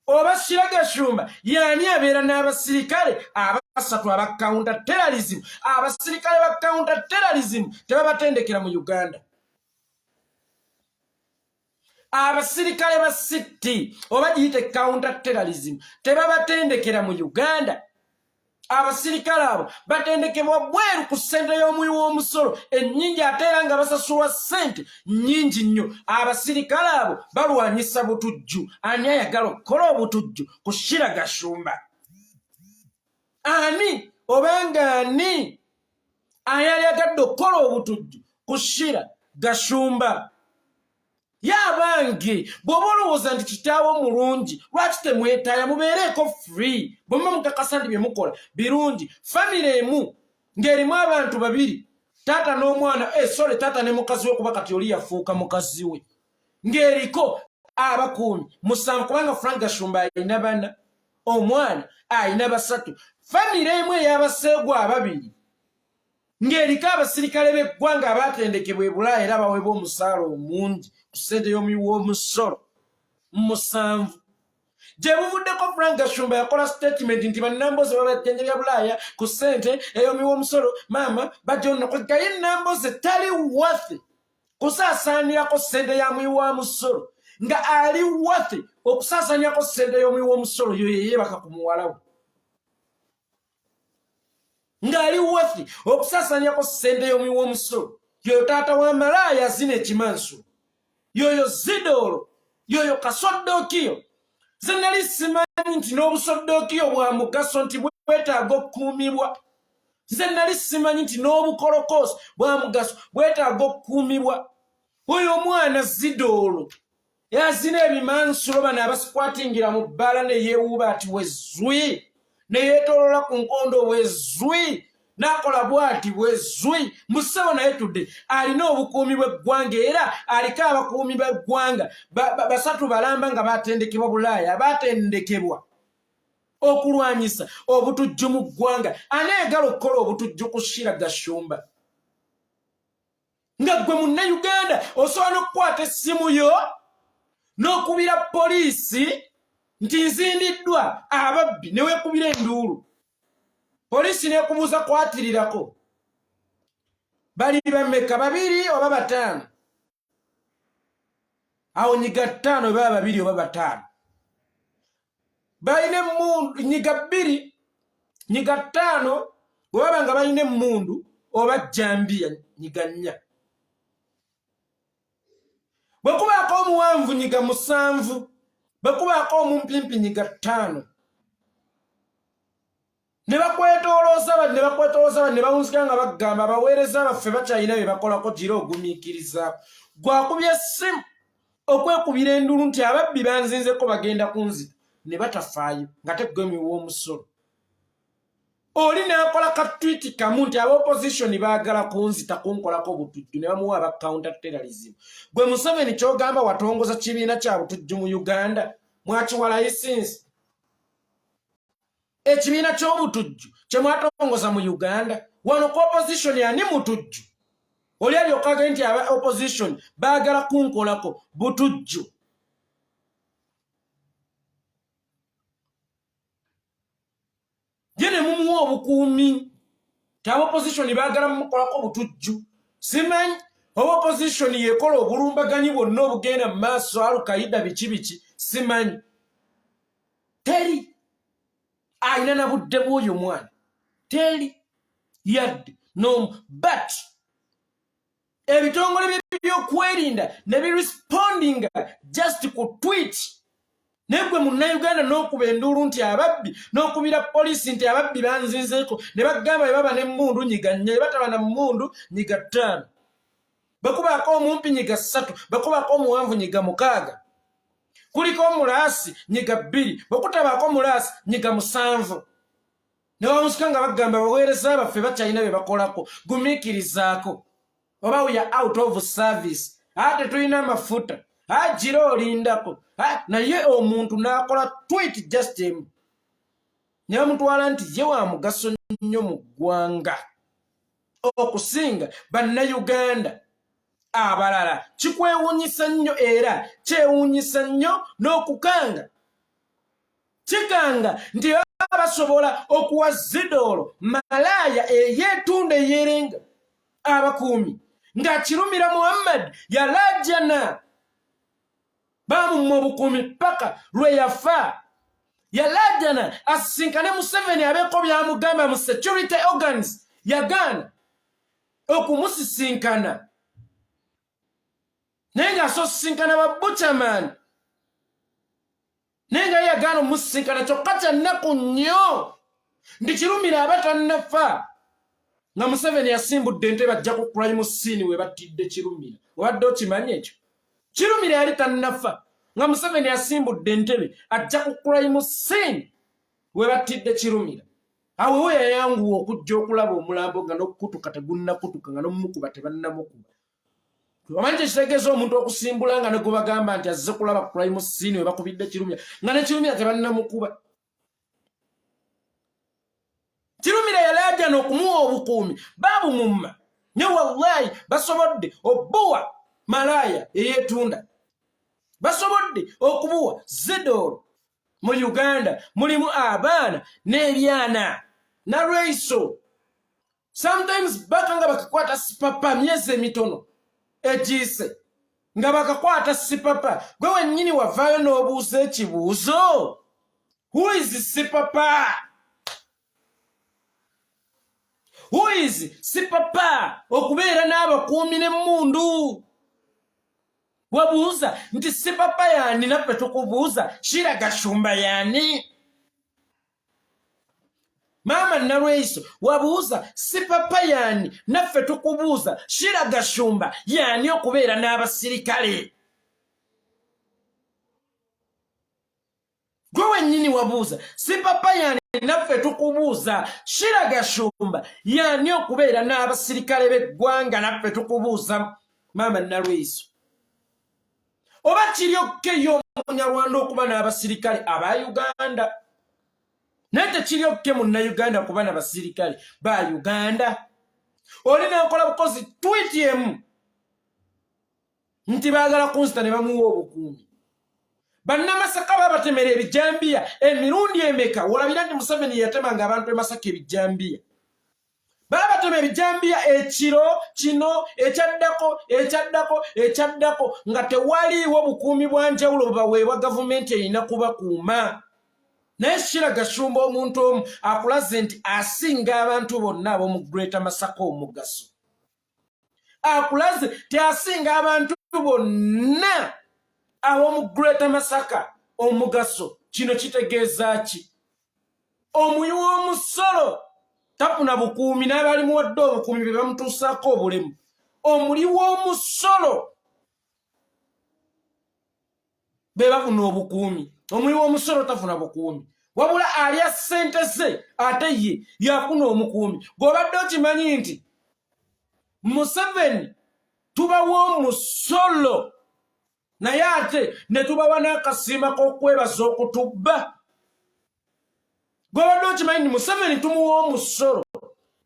Oba Shira Gashumba yaani abeera n'abasirikale abasatu aba counter terrorism? Abasirikale ba counter terrorism tebabatendekera mu Uganda. Abasirikale ba CT oba giyite counter terrorism tebabatendekera mu Uganda. Abasirikale abo batendekebwa bweru ku ssente y'omuwi w'omusolo ennyingi, ate era nga basasulwa ssente nnyingi nnyo. Abasirikale abo balwanyisa butujju. Ani ayagala okukola obutujju ku Shira Gashumba? Ani obanga ani ayali agadde okukola obutujju ku Shira Gashumba? Yabange, bw'oba olowooza nti kitaawo mulungi, lwaki temwetaaya mubeereeko free? Bwemuba mukakasa nti bye mukola birungi, famire emu ng'erimu abantu babiri, taata n'omwana, sorry, taata ne mukazi we, kuba kati oli yafuuka mukazi we, ng'eriko abakuumi 7, kubanga Frank Gashumba alina bana, omwana alina basatu, famire emu ey'abaseegwa ababiri ng'eriko abasirikale b'eggwanga abaatendekebwa e Bulaaya era baweebwa omusaala omungi ku ssente y'omuwi w'omusolo 7. Gye buvuddeko Frank Gashumba yakola statement nti bannamboze babajjanjabya Bulaaya ku ssente ey'omuwi w'omusolo. Maama bajja onokwegayo ennamboze tali worth kusaasaanirako ssente ya muwi wa musolo, nga ali worth okusaasaanirako ssente y'omuwi w'omusolo yo yeyeebaka ku muwala we, ng'ali worth okusaasaanyako ssente y'omuwi w'omusolo yoyo taata wa malaaya azina ekimansulo. Yoyo Zidoolo, yoyo kasodookiyo. Nze nali simanyi nti n'obusodookiyo bwa mugaso, nti bwetaaga okukuumibwa. Nze nali simanyi nti n'obukolokoosi bwa mugaso, bwetaaga okukuumibwa. Oyo omwana Zidoolo yazina ebimansulo, bano abasikwatingira mu bbaala ne yeewuuba ati wezwi, ne yeetoolola ku nkondo wezwi, n'akola bwati bwezwi musawo. Naye tudde alina obukuumi bw'eggwanga, era aliko abakuumi b'eggwanga basatu balamba nga batendekebwa Bulaaya, batendekebwa okulwanyisa obutujju mu ggwanga. Aneegala okukola obutujju ku Shira Gashumba, nga ggwe Munnayuganda osobola n'okukwata essimu yo n'okubira poliisi nti nzindiddwa ababbi, ne weekubira enduulu, poliisi n'ekubuuza kwatirirako bali bameka, babiri oba bataano? Awo nyiga ttaano, baba babiri oba bataano, balina emmundu, nyiga bbiri, nyiga ttaano. Bwe baba nga balina emmundu oba jambiya, nyiga nnya. Bwe kubaako omuwanvu, nyiga musanvu. Bwe kubaako omumpimpi, nyiga ttaano. Ne bakwetolooza bati, ne bakwetolooza bati, ne bawunzika nga bagamba abaweereza baffe bakyalina bye bakolako. Gira ogumiikiriza. Gwakubye essimu okwekubira enduulu nti ababbi banzinzeko, bagenda kunzita, ne batafaayo nga teggwe omusolo. Oli n'akola ka tweet kamu nti aba opposition baagala kunzita, kunkolako obutujju, ne bamuwa aba counter terrorism. Gwe Museveni kyogamba watongoza kibiina kya butujju mu Uganda, mwakiwa layisinsi? Ekibiina ky'obutujju kye mwatongoza mu Uganda wano ku opposition, ani mutujju? Oli alyokage nti aba opposition baagala kunkolako butujju. Ye ne mumuwa obukuumi ti aba opposition baagala mumukolako butujju. Simanyi oba opposition yekola obulumbaganyi bwonna obugenda mu maaso, Alukaida, biki biki, simanyi. Teri alina na budde bw'oyo mwana, teri yadde nomu. But ebitongole byebyokwerinda ne birespondinga just ku tweet. Naye gwe Munnayuganda n'okuba enduulu nti ababbi, n'okubira poliisi nti ababbi banzinzeeko, ne bagamba bwe baba n'emmundu nyiga nnya, bwe bataba na mmundu nyiga ttaano, bwe kubaako omumpi nyiga ssatu, bwe kubaako omuwanvu nyiga mukaaga, kuliko omulaasi nyiga bbiri, bwe kutabaako omulaasi nyiga musanvu. Ne bamusika nga bagamba abaweereza baffe bakyalina bye bakolako, gumiikirizaako, oba we are out of service, ate tulina amafuta, agira olindako. Naye omuntu n'akola tweet just emu ne bamutwala nti ye wa mugaso nnyo mu ggwanga okusinga Bannayuganda abalala. Kikwewuunyisa nnyo, era kyewuunyisa nnyo n'okukanga kikanga nti baba basobola okuwa Zidoolo malaaya eyeetunda eyeerenga abakuumi, nga Kirumira Muhammad yalajana bamumma obukuumi paka lwe yafa. Yalajana asisinkane Museveni abeeko byamugamba mu security organs, yagaana okumusisinkana, naye ng'asosisinkana ba buchaman, naye nga ye yagaana omusisinkana. Kyokka kyannaku nnyo nti Kirumira aba tannafa nga Museveni yasimbudde entebe ajja ku crime scene we battidde Kirumira. Obadde okimanyi ekyo? Kirumira yali tannafa nga Museveni yasimbudde entebe ajja ku crime scene we battidde Kirumira. Awo we yayanguwa okujja okulaba omulambo nga n'okukutuka tegunnakutuka, nga n'omumukuba tebannamukuba. Omanyi kyekitegeeza omuntu okusimbula nga ne gubagamba nti azze kulaba crime scene we bakubidde Kirumira, nga ne Kirumira tebannamukuba? Kirumira yalaajana okumuwa obukuumi, baabumumma. Ne wallahi basobodde obuwa malaaya eyeetunda, basobodde okubuwa Zidoolo. Mu Uganda mulimu abaana n'ebyana nalweiso, sometimes baka nga bakakwata sipapa myezi emitono egiyise nga bakakwata sipapa. Gwe wennyini wavaayo n'obuuza ekibuuzo, "Who is sipapa? Who is sipapa?" Okubeera n'abakuumi n'emmundu. Wabuuza nti sipapa yaani? Naffe tukubuuza, Shira Gashumba yaani? Maama Nalweyiso, wabuuza sipapa yaani? Naffe tukubuuza, Shira Gashumba yaani okubeera n'abasirikale? Gwe wennyini wabuuza sipapa yaani? Naffe tukubuuza, Shira Gashumba yaani okubeera n'abasirikale b'eggwanga? Naffe tukubuuza, maama Nalweyiso, oba kiri okkeyo omunyarwanda okuba n'abasirikale aba Uganda, naye tekiri okke munnayuganda kuba na basirikale ba Uganda. Oli nakola bukozi twiti emu nti baagala kunzita ne bamuwa obukuumi. Bannamasaka babatemera ebijambiya emirundi emeka? Wolabira nti Museveni yatemanga abantu e Masaka ebijambiya. Babatema ebijambiya ekiro kino, ekyaddako, ekyaddako, ekyaddako, nga tewaliiwo bukuumi bwa njawulo bubaweebwa gavumenti erina kubakuuma. Naye Shira Gashumba omuntu omu akulaze nti asinga abantu bonna ab'omu Greater Masaka omugaso. Akulaze ti asinga abantu bonna ab'omu Greater Masaka omugaso. Kino kitegeeza ki? Omuwi w'omusolo tafuna bukuumi, n'abalimuwadde obukuumi be bamutuusaako obulemu. Omuli w'omusolo be bafuna obukuumi, omuwi w'omusolo tafuna bukuumi, wabula alya ssente ze ate ye yafuna omukuumi. Gw'obadde okimanyi nti Museveni tubawa omusolo, naye ate ne tubawa n'akasiima k'okwebaza okutubba? Gw'obadde okimanyi nti Museveni tumuwa omusolo,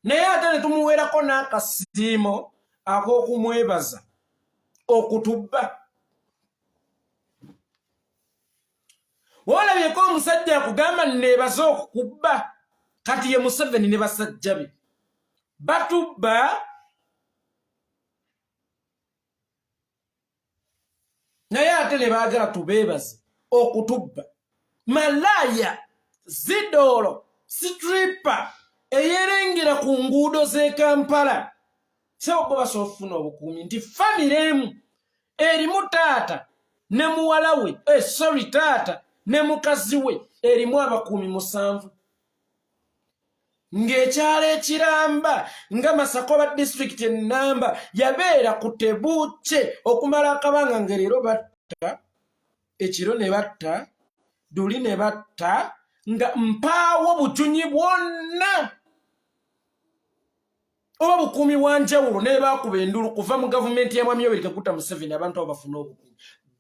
naye ate ne tumuweerako n'akasiimo ak'okumwebaza okutubba? Wolabyeko omusajja akugamba neebaze okukubba? Kati ye Museveni ne basajja be batubba, naye ate ne baagala tubeebaze okutubba. Malaaya zidoolo sitripa eyerengera ku nguudo z'e Kampala, sebo, bo basobola okufuna obukuumi nti famire emu erimu taata ne muwala we, sorry, taata ne mukazi we, erimu abakuumi 7, ng'ekyalo ekiramba nga Masaka oba disitulikiti ennamba yabeera ku tebuukye okumala akabanga, nga leero batta, ekiro ne batta, duli ne batta, nga mpaawo bujunyi bwonna oba bukuumi bwa njawulo. Naye baakuba endulu kuva mu gavumenti ya Mwami Yoweri Kaguta Museveni, abantu abo bafune obukuumi.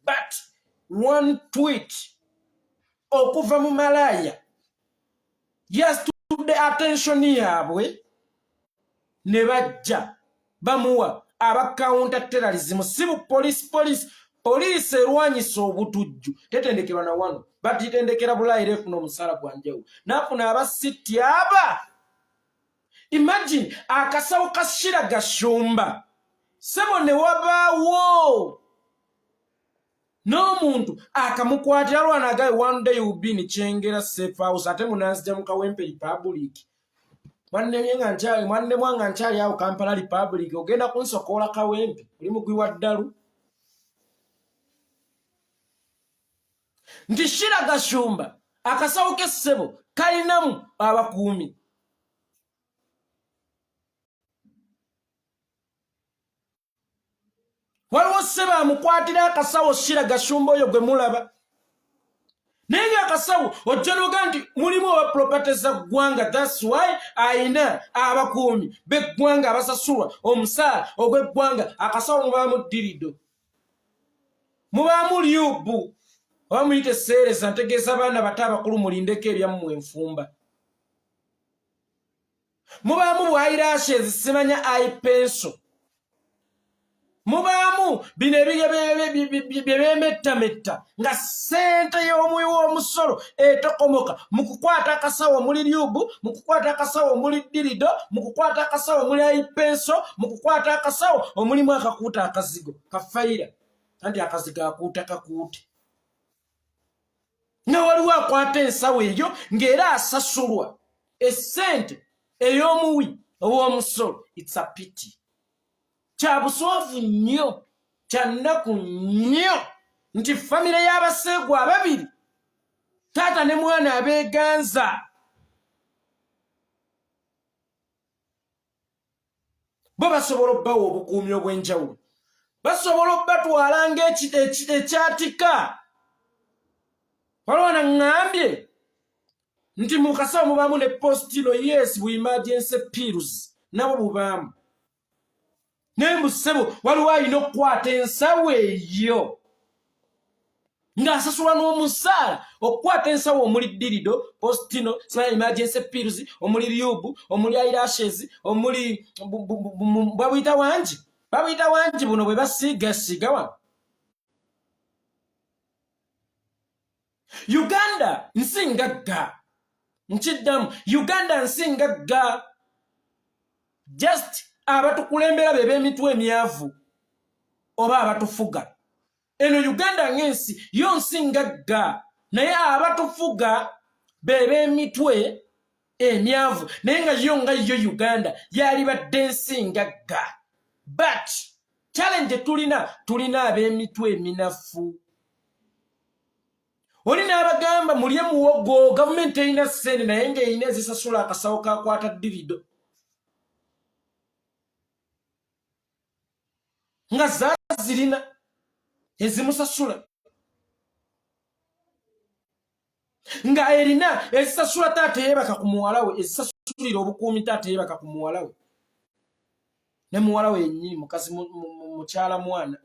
But one tweet okuva mu malaaya yasitudde attention yaabwe, ne bajja bamuwa aba counter terrorism. Si bu police. Poliisi erwanyisa obutujju tetendekerwa na wano, batitendekera Bulaayira, efuna omusaala gwa njawulo. Naafuna abasitti aba, imagine akasawo ka Shira Gashumba, sebo, ne wabaawo n'omuntu akamukwatira lwana agaye. One day will be in Kyengera safe house, ate munanzija mu Kawempe Republic. Mwannemye nga nkyali, mwannemwa nga nkyali awo Kampala Republic, ogenda kunsokoola Kawempe, oli mugwi wa ddalu. Nti Shira Gashumba akasawo k'essebo kalinamu abakuumi. Waliwo ssebo amukwatira akasawo, Shira Gashumba oyo gwe mulaba, naye nga akasawo ojja noga nti mulimu oba property za ggwanga. That's why ayina abakuumi b'eggwanga abasasulwa omusaala ogw'eggwanga. Akasawo mubaamu dildo, mubaamu lube, oba muyite seereza. Ntegeeza abaana bato, abakulu mulindeko ebyammwe enfumba. Mubaamu bu eyelashes, simanya eye pencil, mubaamu bino ebirya bye beemettametta, nga ssente y'omuwi w'omusolo etokomoka mu kukwata akasawo omuli lube, mu kukwata akasawo omuli dildo, mu kukwata akasawo omuli eye pencil, mu kukwata akasawo omulimu akakuuta akazigo kafayira, anti akazigo akuuta kakuute. Nga waliwo akwata ensawo eyo ng'era asasulwa essente ey'omuwi ow'omusolo. It's a pity, kya buswavu nnyo. Kyannaku nnyo nti famire y'abaseegu ababiri, taata ne mwana abeeganza, bo basobola obbawa obukuumi obw'enjawulo, basobola obbatwala ng'ekyatika. Waliwo naŋŋambye nti mu kasawo mubaamu ne postino. Yes, bu emergency pills nabo bubaamu, naye mbu ssebo waliwo alina okukwata ensawo eyo ng'asasulwa n'omusaala, okukwata ensawo omuli dirido, postino, emergency pills, omuli lube, omuli eyelashes, omuli babuyita wangi, babuyita wangi buno bwe basiigasiiga wano. Uganda nsi ngagga, nkiddamu, Uganda nsi ngagga, just abatukulembera be b'emitwe emyavu oba abatufuga. Eno Uganda ng'ensi yo nsi ngagga, naye abatufuga be b'emitwe emyavu, naye nga yo nga yo Uganda yalibadde nsi ngagga. But challenge tulina, tulina ab'emitwe eminafu. Oli n'abagamba mulye muwogo, gavumenti erina ssente, naye ng'erina ezisasula akasawo kakwata dirido nga zaazirina ezimusasula, nga erina ezisasula taata eyebaka ku muwala we, ezisasulira obukuumi taata eyebaka ku muwala we, ne muwala we yennyini mukazi mukyala mwana.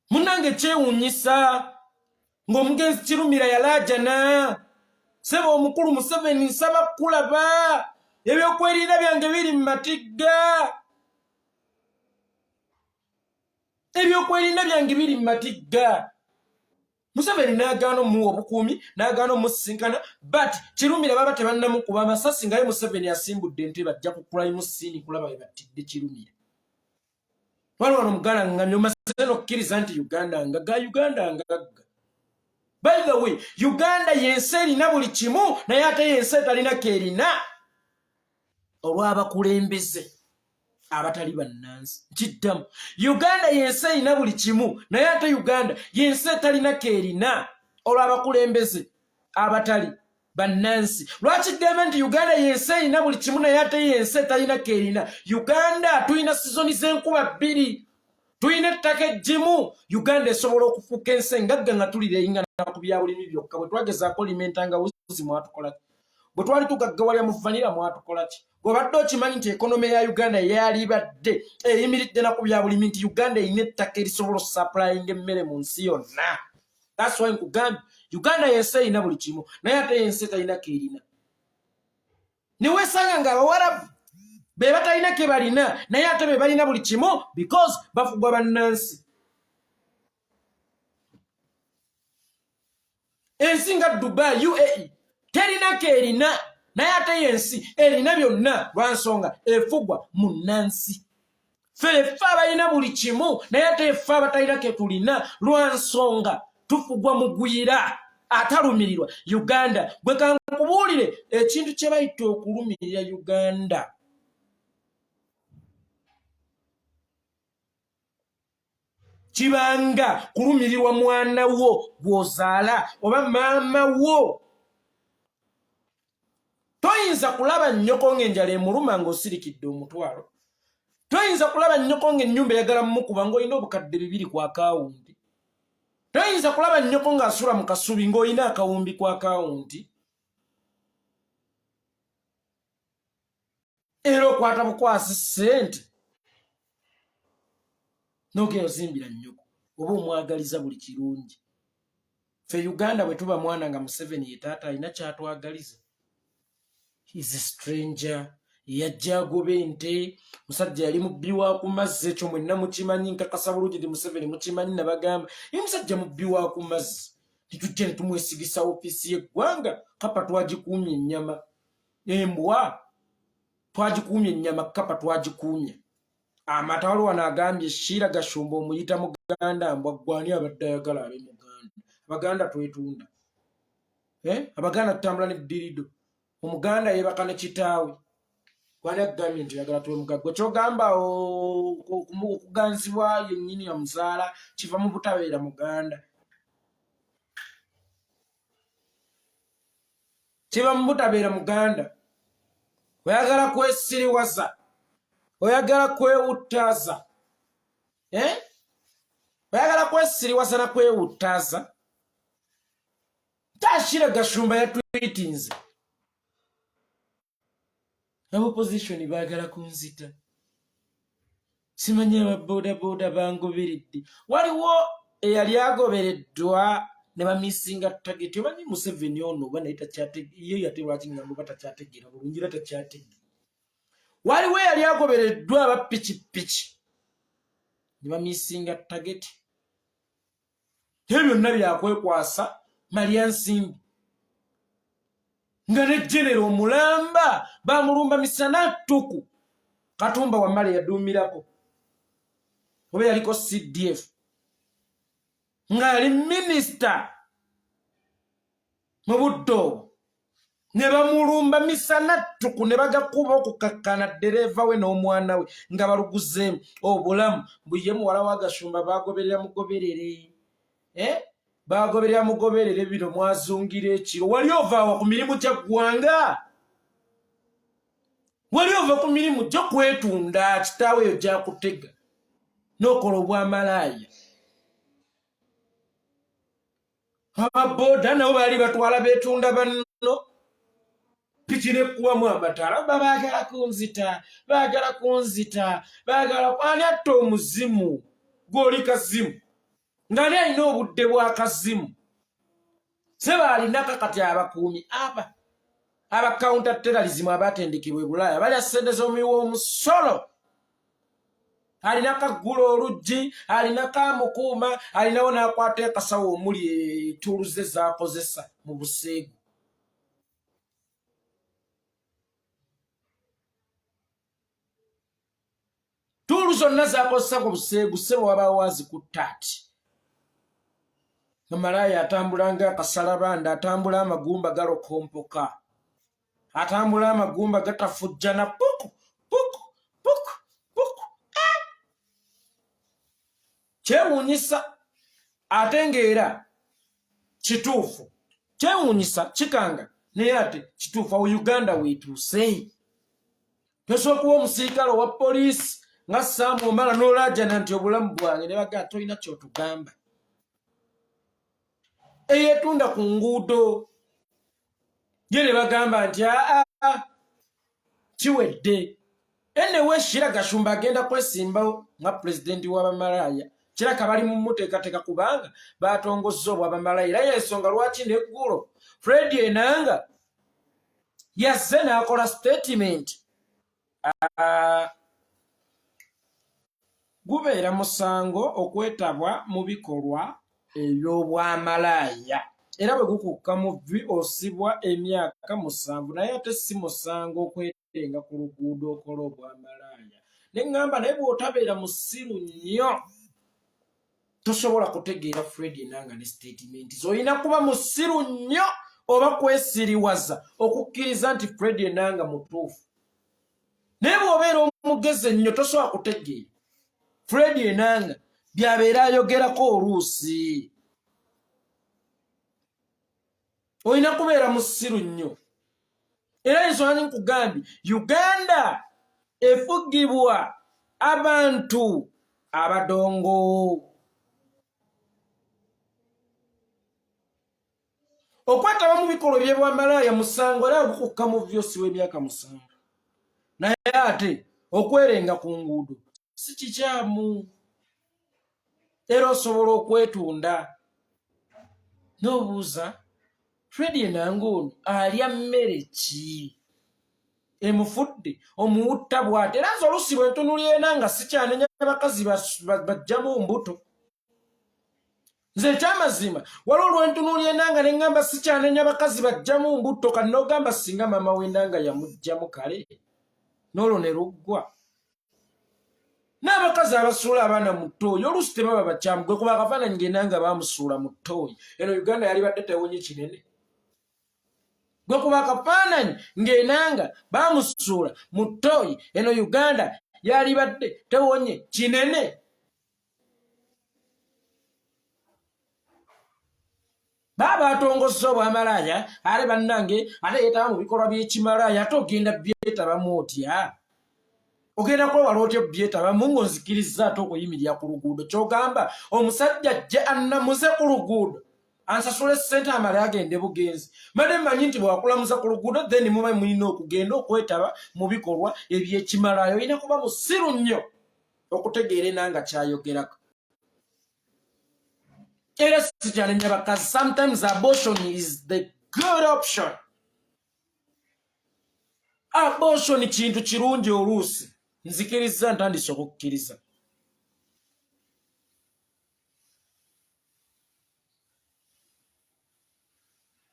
Munange, kyewunyisa ng'omugenzi Kirumira yalaajana, "Sebo omukulu Museveni, nsaba kukulaba, ebyokwerinda byange biri mu matigga, ebyokwerinda byange biri mu matigga." Museveni n'agaana omuwa obukuumi, n'agaana omusisinkana. But Kirumira baba tebannamukuba amasasi, ngaye Museveni asimbudde entebe, ajja ku crime scene kulaba bwe battidde Kirumira. Waliwo wano omuganda ngamye omaze nokukkiriza nti Uganda ngagga, Uganda ngagga. By the way, Uganda yensi erina buli kimu, naye ate yensi etalina kerina olw'abakulembeze abatali bannansi. Nkiddamu, Uganda yensi erina buli kimu, naye ate Uganda yensi etalina kerina olw'abakulembeze abatali bannansi. Lwaki gamba nti Uganda yensi erina buli kimu naye ate yensi etalina kerina? Uganda tulina sizoni z'enkuba bbiri, tulina ettaka eggimu. Uganda esobola okufuuka ensi engagga nga tulira eyingana ku byabulimi byokka. Bwe twagezaako olima entangawuzi, mwatukola ki? Bwe twali tugaggawalya mu vanira, mwatukola ki? Gwebadde okimanyi nti economy ya Uganda yalibadde eyimiridde na ku byabulimi, nti Uganda erina ettaka erisobola osupplyinga emmere mu nsi yonna? That's why nkugambye Uganda yensi erina buli kimu, naye ate yensi etalina keerina. Newesanga nga Abawarabu be batalina ke balina, naye ate be balina buli kimu because bafugwa bannansi. Ensi nga Dubai, UAE, terina keerina, naye ate yensi erina byonna lwansonga efugwa munnansi. Ffe ffe abalina buli kimu, naye ate ffe abatalina ke tulina lwansonga tufugwa mugwira atalumirirwa Uganda. Gwe kankubuulire ekintu kye bayita okulumirira Uganda. Kibanga kulumirirwa mwana wo gw'ozaala oba maama wo. Toyinza kulaba nnyoko ng'enjala emuluma ng'osirikidde omutwalo. Toyinza kulaba nnyoko ng'ennyumba eyagala mumukuba ng'olina 2000 ku akawunti. Toyinza kulaba nnyoko ng'asula mu kasubi ng'olina akawumbi ku akawunti. Era okwata bukwasi ssente n'ogenda ozimbira nnyoko oba omwagaliza buli kirungi. Ffe Uganda bwe tuba mwana nga Museveni ye taata, alina kyatwagaliza? Is a stranger yajja agoba ente. Musajja yali mubbi wa ku mazzi, ekyo mwenna mukimanyi. Nkakasa bulungi nti Museveni mukimanyi. Nabagamba ye musajja mubbi wa ku mazzi, tetujja ne tumwesigisa ofiisi y'eggwanga. Kapa twagikuumye ennyama, embwa twagikuumye ennyama, kapa twagikuumye amata. Waliwo wano agambye Shiira Gashumba omuyita muganda, mbwa gwani abadde ayagala abe muganda? Abaganda twetunda, eh? Abaganda tutambula ne dirido. Omuganda yebaka ne kitaawe. Kwani akugambye nti oyagala tuwe mugagga? Kyogamba okuganzibwa yennyini omuzaala kiva mu butabeera muganda, kiva mu butabeera muganda. Oyagala kwesiriwaza, oyagala kwewuttaza, eh? Oyagala kwesiriwaza na kwewuttaza. Tashira Gashumba yatwitinze abopposition baagala kunzita, simanyi aba bodaboda bangoberedde. Waliwo eyali agobereddwa ne bamisinga tageti. Omanyi Museveni ono oba naye ye yate lwaki ngamba oba takyategeera bulungi era takyategeera. Waliwo eyali agobereddwa aba pikipiki ne bamisinga tageti. Ebyo byonna byakwekwasa malya nsimbi nga ne genero omulamba bamulumba misana ttuku. Katumba Wamala yaduumirako oba yaliko CDF nga yali minisita mu budde obwo, ne bamulumba misana ttuku ne bagakuba okukakkana ddereeva we n'omwana we nga baluguzeemu obulamu. Mbu ye muwala wa Gashumba bagoberera mugoberere, eh? Bagoberera mugoberere. Bino mwazungira ekiro. Wali ovaawa ku mirimu gya ggwanga? Wali ova ku mirimu gyo kwetunda? Kitaawe eyo gyakutega n'okola obwamalaaya. Ababoda nabo baali batwala betunda banno, piki nekubamu amataala. Ba baagala kunzita, baagala kunzita, baagala. Ani atta omuzimu gw'oli kazimu? Nga ani alina obudde bwa kazimu? Seba alinaka kati abakuumi aba aba counter terrorism abatendekebwa e Bulaaya balya ssente z'omuwi w'omusolo. Alina kaggula oluggi, alina kamukuuma, alinawo n'akwata ekasawo omuli etuulu ze z'akozesa mu buseegu. Tuulu zonna zakozesa ku buseegu ssebo wabaawo azikutta ati omalaaya atambula nga akasalabanda, atambula amagumba galokompoka, atambula amagumba gatafujjana puku puku puku puku. Ah! Kyewuunyisa ate ng'era kituufu. Kyewuunyisa, kikanga, naye ate kituufu. Awo Uganda weetuuse. Tosobola kuba omusirikale owa poliisi nga Saamu Omala n'olaajana nti obulamu bwange, ne bagaa tolina kyotugamba. Eyetunda ku nguudo ye ne bagamba nti aa kiwedde. Enewe Shira Gashumba agenda kwesimbawo nga pulezidenti w'abamalaaya. Kiraka bali mu muteekateeka kubanga baatongozza obw'abamalaaya, era y'ensonga lwaki n'eggulo Fred Enanga yazze n'akola sitatimenti. Gubeera musango okwetabwa mu bikolwa eby'obwamalaaya, era bwe gukukka mu vvi osibwa emyaka 7, naye ate si musango okwerenga ku luguudo okola obwamalaaya. Ne ŋŋamba naye bw'otabeera musiru nnyo tosobola kutegeera Fred Enanga ne sitatimenti ze. Olina kuba musiru nnyo oba kwesiriwaza okukkiriza nti Fred Enanga mutuufu, naye bw'obeera omugezi ennyo tosobola kutegeera Fred Enanga by'abeera ayogerako. Oluusi olina kubeera musiru nnyo. Era ensonga nkugambye, Uganda efugibwa abantu abadongo. Okwetaba mu bikolwa eby'obwamalaaya musango, era gukukka mu vyosi w'emyaka 7, naye ate okwerenga ku nguudo si kikyamu, era osobola okwetunda. N'obuuza Fred Enanga ono alya mmere ki emufudde omuwutta bw'ati? Era nze oluusi bwe ntunulira Enanga sikyanenya bakazi bajjamu mbuto. Nze ekyamazima waliwo olwentunuulira Enanga ne ŋŋamba sikyanenya bakazi bajjamu mbuto. Kati n'ogamba singa maama w'Enanga yamuggyamu kale n'olwo ne luggwa. N'abakazi abasuula abaana mu ttooyi oluusi tebaba bakyamu. Gwe kuba akafaananyi ng'Enanga baamusuula mu ttooyi, eno Uganda yalibadde tewonye kinene. Gwe kuba akafaananyi ng'enanga bamusuula mu ttooyi eno Uganda yalibadde tewonye kinene. Baaba atongozza obwamalaaya ate bannange ate yeetaba mu bikolwa by'ekimalaaya ate ogenda byetabamu otya? Ogenda kwewala otya obyetabamu ng'onzikirizza ate okuyimirira ku luguudo? Ky'ogamba omusajja ajje annamuze ku luguudo ansasule ssente amale agende bugenzi? Mbadde mmanyi nti bwakulamuza ku luguudo then muba mulina okugenda okwetaba mu bikolwa eby'ekimalaaya. Olina kuba musiru nnyo okutegeera enanga kyayogerako. Era sikyanenya bakazi, sometimes abortion is the good option. Abortion kintu kirungi oluusi, nzikirizza, ntandise okukkiriza.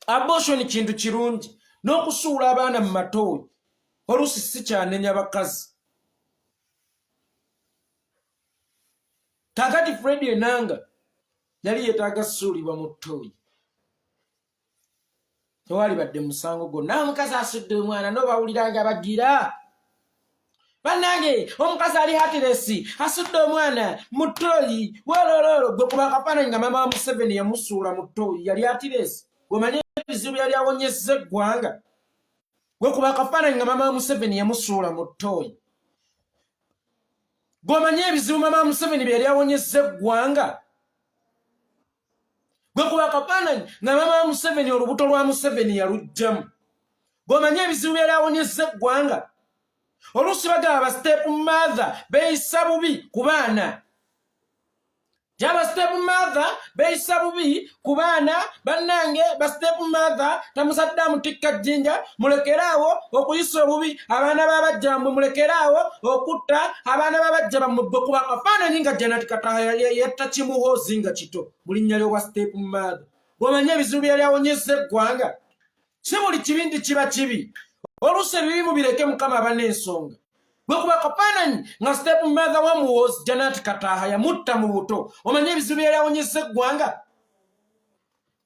Abortion kintu kirungi, n'okusuula abaana mu matooyi oluusi sikyanenya bakazi. Kakati Fred Enanga yali yetaaga suulibwa mu ttooyi, tewalibadde musango gwonna. Omukazi asudde omwana nobawulira nga bagira bannange, omukazi ali hatiresi asudde omwana mu ttooyi wololoolo. Gwe kuba akafaananyi nga maama wa Museveni yamusuula mu ttooyi, yali atiresi? Gwemanyi ebizibu yali awonyezza eggwanga? Gwe kuba akafaananyi nga maama wa Museveni yamusuula mu ttooyi, gwemanyi ebizibu maama wa Museveni bye yali awonyezza eggwanga? Gwe kuba akafaananyi nga maama wa Museveni olubuto lwa Museveni yaluggyamu, gwemanyi ebizibu byali awonyezza eggwanga? Oluusi bagamba ba step mother beeyisa bubi ku baana, gyaba step mother beeyisa bubi ku baana. Bannange, ba step mother tamusadde amutikka jjinja, mulekeraawo okuyisa obubi abaana b'abajjambwe, mulekeraawo okutta abaana b'abajja bammwe. Gwe kuba akafaananyi nga Janati Kataha yatta Kimuhoozi nga kito mu linnya ly'obwa step mother, bw'omanyi ebizibu byali awonyezza eggwanga? Si buli kibi nti kiba kibi, oluusi ebibi mubireke Mukama aba n'ensonga. Gwe kuba akafaananyi nga step mother wa Muhoozi Janati Kataha yamutta mu buto, omanyi ebizibu byali awonyezza eggwanga?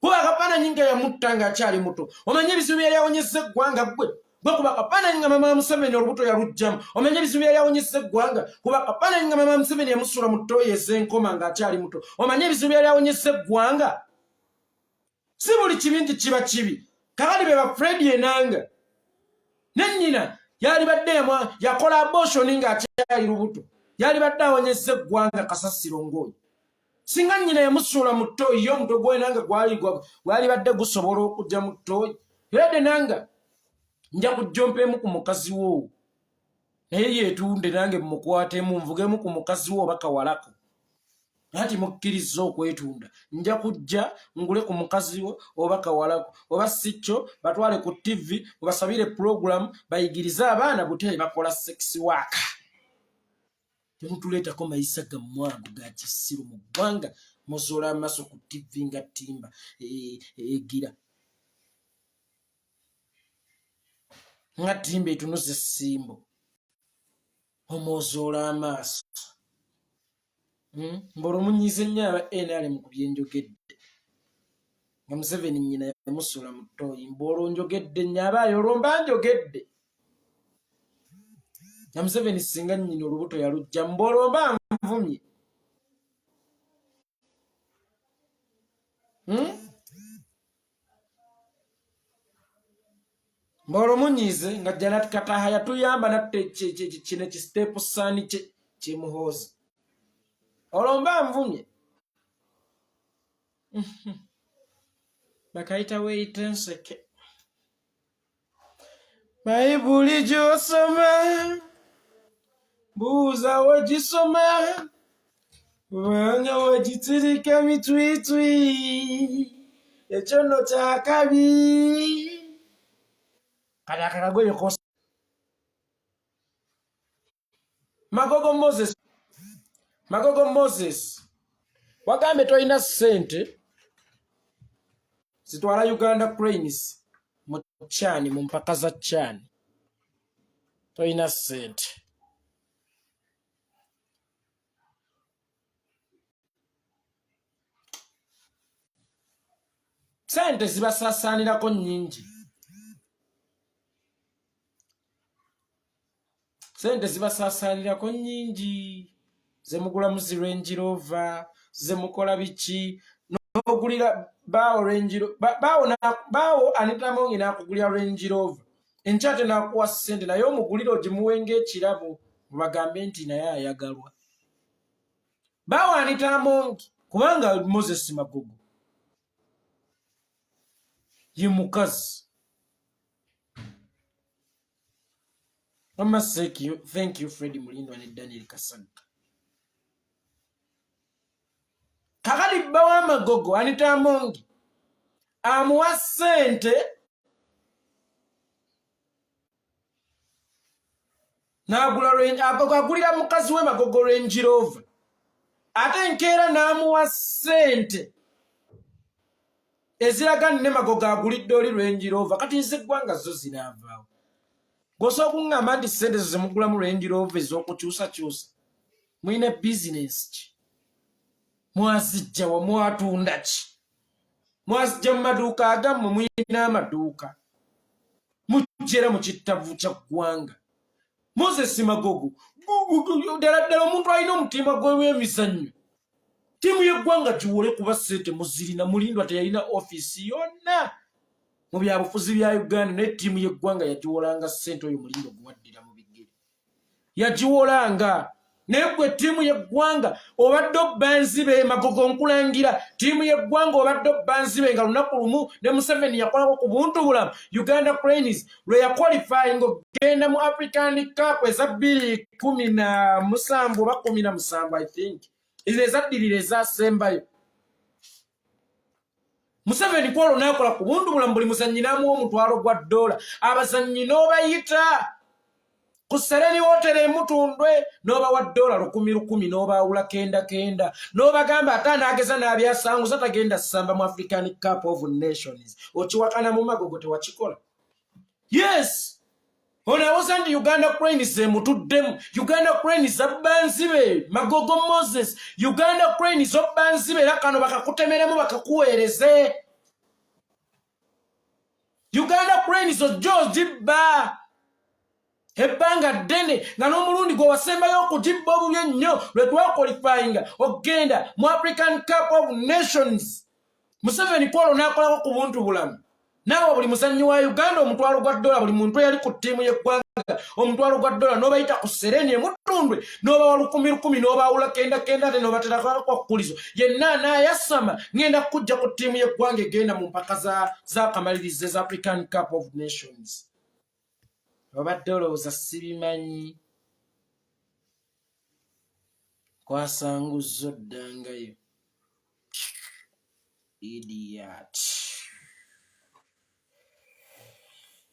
Kuba akafaananyi nga yamutta ng'akyali muto, omanyi ebizibu byali awonyezza eggwanga? Gwe kuba akafaananyi nga mama wa Museveni olubuto yaluggyamu, omanyi ebizibu byali awonyezza eggwanga? Kuba akafaananyi nga mama wa Museveni yamusuula mu ttooyi ez'enkoma ng'akyali muto, omanyi ebizibu byali awonyezza eggwanga? Si buli kibi nti kiba kibi. Kakati be ba Fred Enanga ne nnyina yalibadde yakola abortion ng'akyali lubuto, yalibadde awonyezza eggwanga kasasiro ng'oyo. Singa nnyina yamusuula mu ttooyi, ye omutwe gw'Enanga gwalibadde gusobola okujja mu ttooyi? Fred Enanga, nja kujja ompeemu ku mukazi wo, naye yeetunde nange mukwatemu nvugemu ku mukazi wo oba kawalako. Anti mukkirizza okwetunda, nja kujja ngule ku mukazi wo oba kawalako, oba si kyo batwale ku ttivi mubasabire pulogulamu bayigirize abaana butya bakola sex work. Temutuleetako mayisa gammwe ago ga kisiru mu ggwanga. Muzuula amaaso ku ttivi nga ttimba egira nga ttimba etunuza essimbo, omwozuula amaaso. Mbola omunyiize nnyo aba NRM ku byenjogedde nga Museveni nnyina yamusuula mu ttooyi. Mbola onjogedde nnyo abaayo, olwo mba njogedde nga Museveni singa nnyina olubuto yaluggya, mbola omba nvumye. Mboolo munyiize nga Janat Kataha yatuyamba natte kino ekisiteepu saani kye kyemuhoozi, olwo mba nvumye. Bakayita weeyita enseke. Bayibuli gy'osoma buuza wegisoma, kubanga wegitirika mitwitwi, ekyo nno kyakabi. Kati akakagoye kosa Magogo Moses, Magogo Moses, wagambye tolina ssente zitwala Uganda Cranes mu kyani, mu mpaka za kyani tolina ssente. Ssente zibasaasaanirako nnyingi. Sente zibasaasaanirako nnyingi zemugulamu zi Range Rover, zemukola biki, n'ogulira baawo Range baawo baawo Anita Among n'akugulira Range Rover enkya ate n'akuwa ssente naye omugulire ogimuwe ng'ekirabo mubagambe nti naye ayagalwa. Baawo Anita Among kubanga Moses Magogo ye mukazi. Mama thank you, thank you Fred Mulindwa ne Daniel Kasagga. Kakati bba w'amagogo Anita Amongi amuwa ssente n'agula agulira mukazi we Magogo Range Rover ate enkeera n'amuwa ssente eziraga ne Magogo agulidde oli Range Rover. Kati nze eggwanga zo zinaavaawo gwosobola okuŋŋamba nti ssente zo zemugulamu Range Rover ez'okukyusakyusa mulina bizinensi ki? Mwazijjawa? Mwatunda ki? Mwazijja mu maduuka agammwe? Mulina amaduuka mujjera mu kittavu kya ggwanga. Moses Magogo ddala ddala omuntu alina omutima gw'ebyemizannyo ttiimu y'eggwanga giwole kuba ssente muzirina. Mulindwa teyalina ofiisi yonna mu byabufuzi bya Uganda naye ttiimu y'eggwanga yagiwolanga ssente. Oyo Mulindwa gwewaddira mu bigere yagiwolanga, naye gwe ttiimu y'eggwanga obadde obba nzibe. Magogo nkulangira ttiimu y'eggwanga obadde obba nzibe nga lunaku lumu ne Museveni yakolako ku buntu bulamu. Uganda Cranes lwe yaqualifying okugenda mu African Cup eza 2017 oba 17 I think ezo ezaddirira ezasembayo, Museveni kwolwo n'akola ku buntu bulamu, buli muzannyi n'amuwa $1,000, abazannyi n'obayita ku Sereni Hotel emutundwe n'obawa $1,000 1,000 n'obaawula kenda kenda n'obagamba ate anaageza n'abyasanguza tagenda ssamba mu African Cup of Nations. Okiwakana mu Magogo tewakikola. Yes, ono awoza nti Uganda Cranes emutuddemu. Uganda Cranes abba nzibe. Magogo Moses, Uganda Cranes obba nzibe era kano bakakutemeremu bakakuweereze. Uganda Cranes ojja ogibba ebbanga ddene nga n'omulundi gwe wasembayo okugibba obubi ennyo lwe twakwalifayinga okugenda mu African Cup of Nations. Museveni kwolwo n'akolako ku buntu bulamu naawe buli muzannyi wa Uganda $1,000, buli muntu eyali ku ttiimu y'eggwanga $1,000, n'obayita ku Sereni emutundwe n'obawa 1,000 1,000 n'obaawula kenda kenda ate n'obaterako akkulizo yenna anaayasama ngenda kujja ku ttiimu y'eggwanga egenda mu mpaka z'akamalirizo eza African Cup of Nations. Obadde olowooza sibimanyi? Kwasanguzza oddangayo, idiot.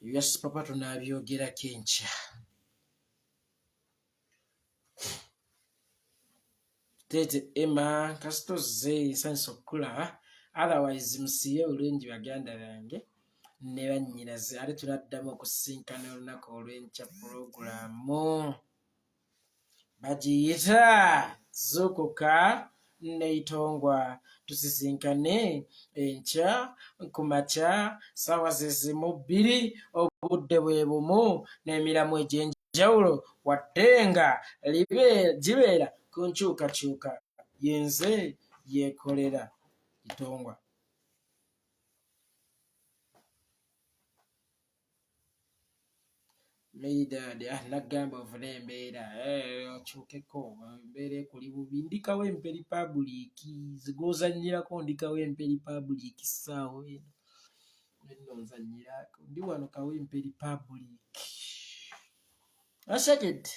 Ebya Sipapa tunaabyogerako enkya. Teete Emma, kasita ozze nsanyusa okukulaba. Otherwise musiibe bulungi baganda bange ne bannyinaze, ate tunaddamu okusisinkana olunaku olw'enkya. Pulogulaamu bagiyita Zuukuka Neitongwa. Tusisinkane enkya ku makya saawa zezimu 2, obudde bwe bumu n'emiramu egy'enjawulo, wadde nga gibeera ku nkyukakyuka. Yenze Yeekolera Itongwa. Meidad, ah, nagamba ovune embeera, eh, okyukeko embeera ekuli bubi. Ndikawo emperi public zigozanyirako, ndikawo emperi public ssaawa eno nno nzanyirako, ndi wano kawo emperi public. Asegedde.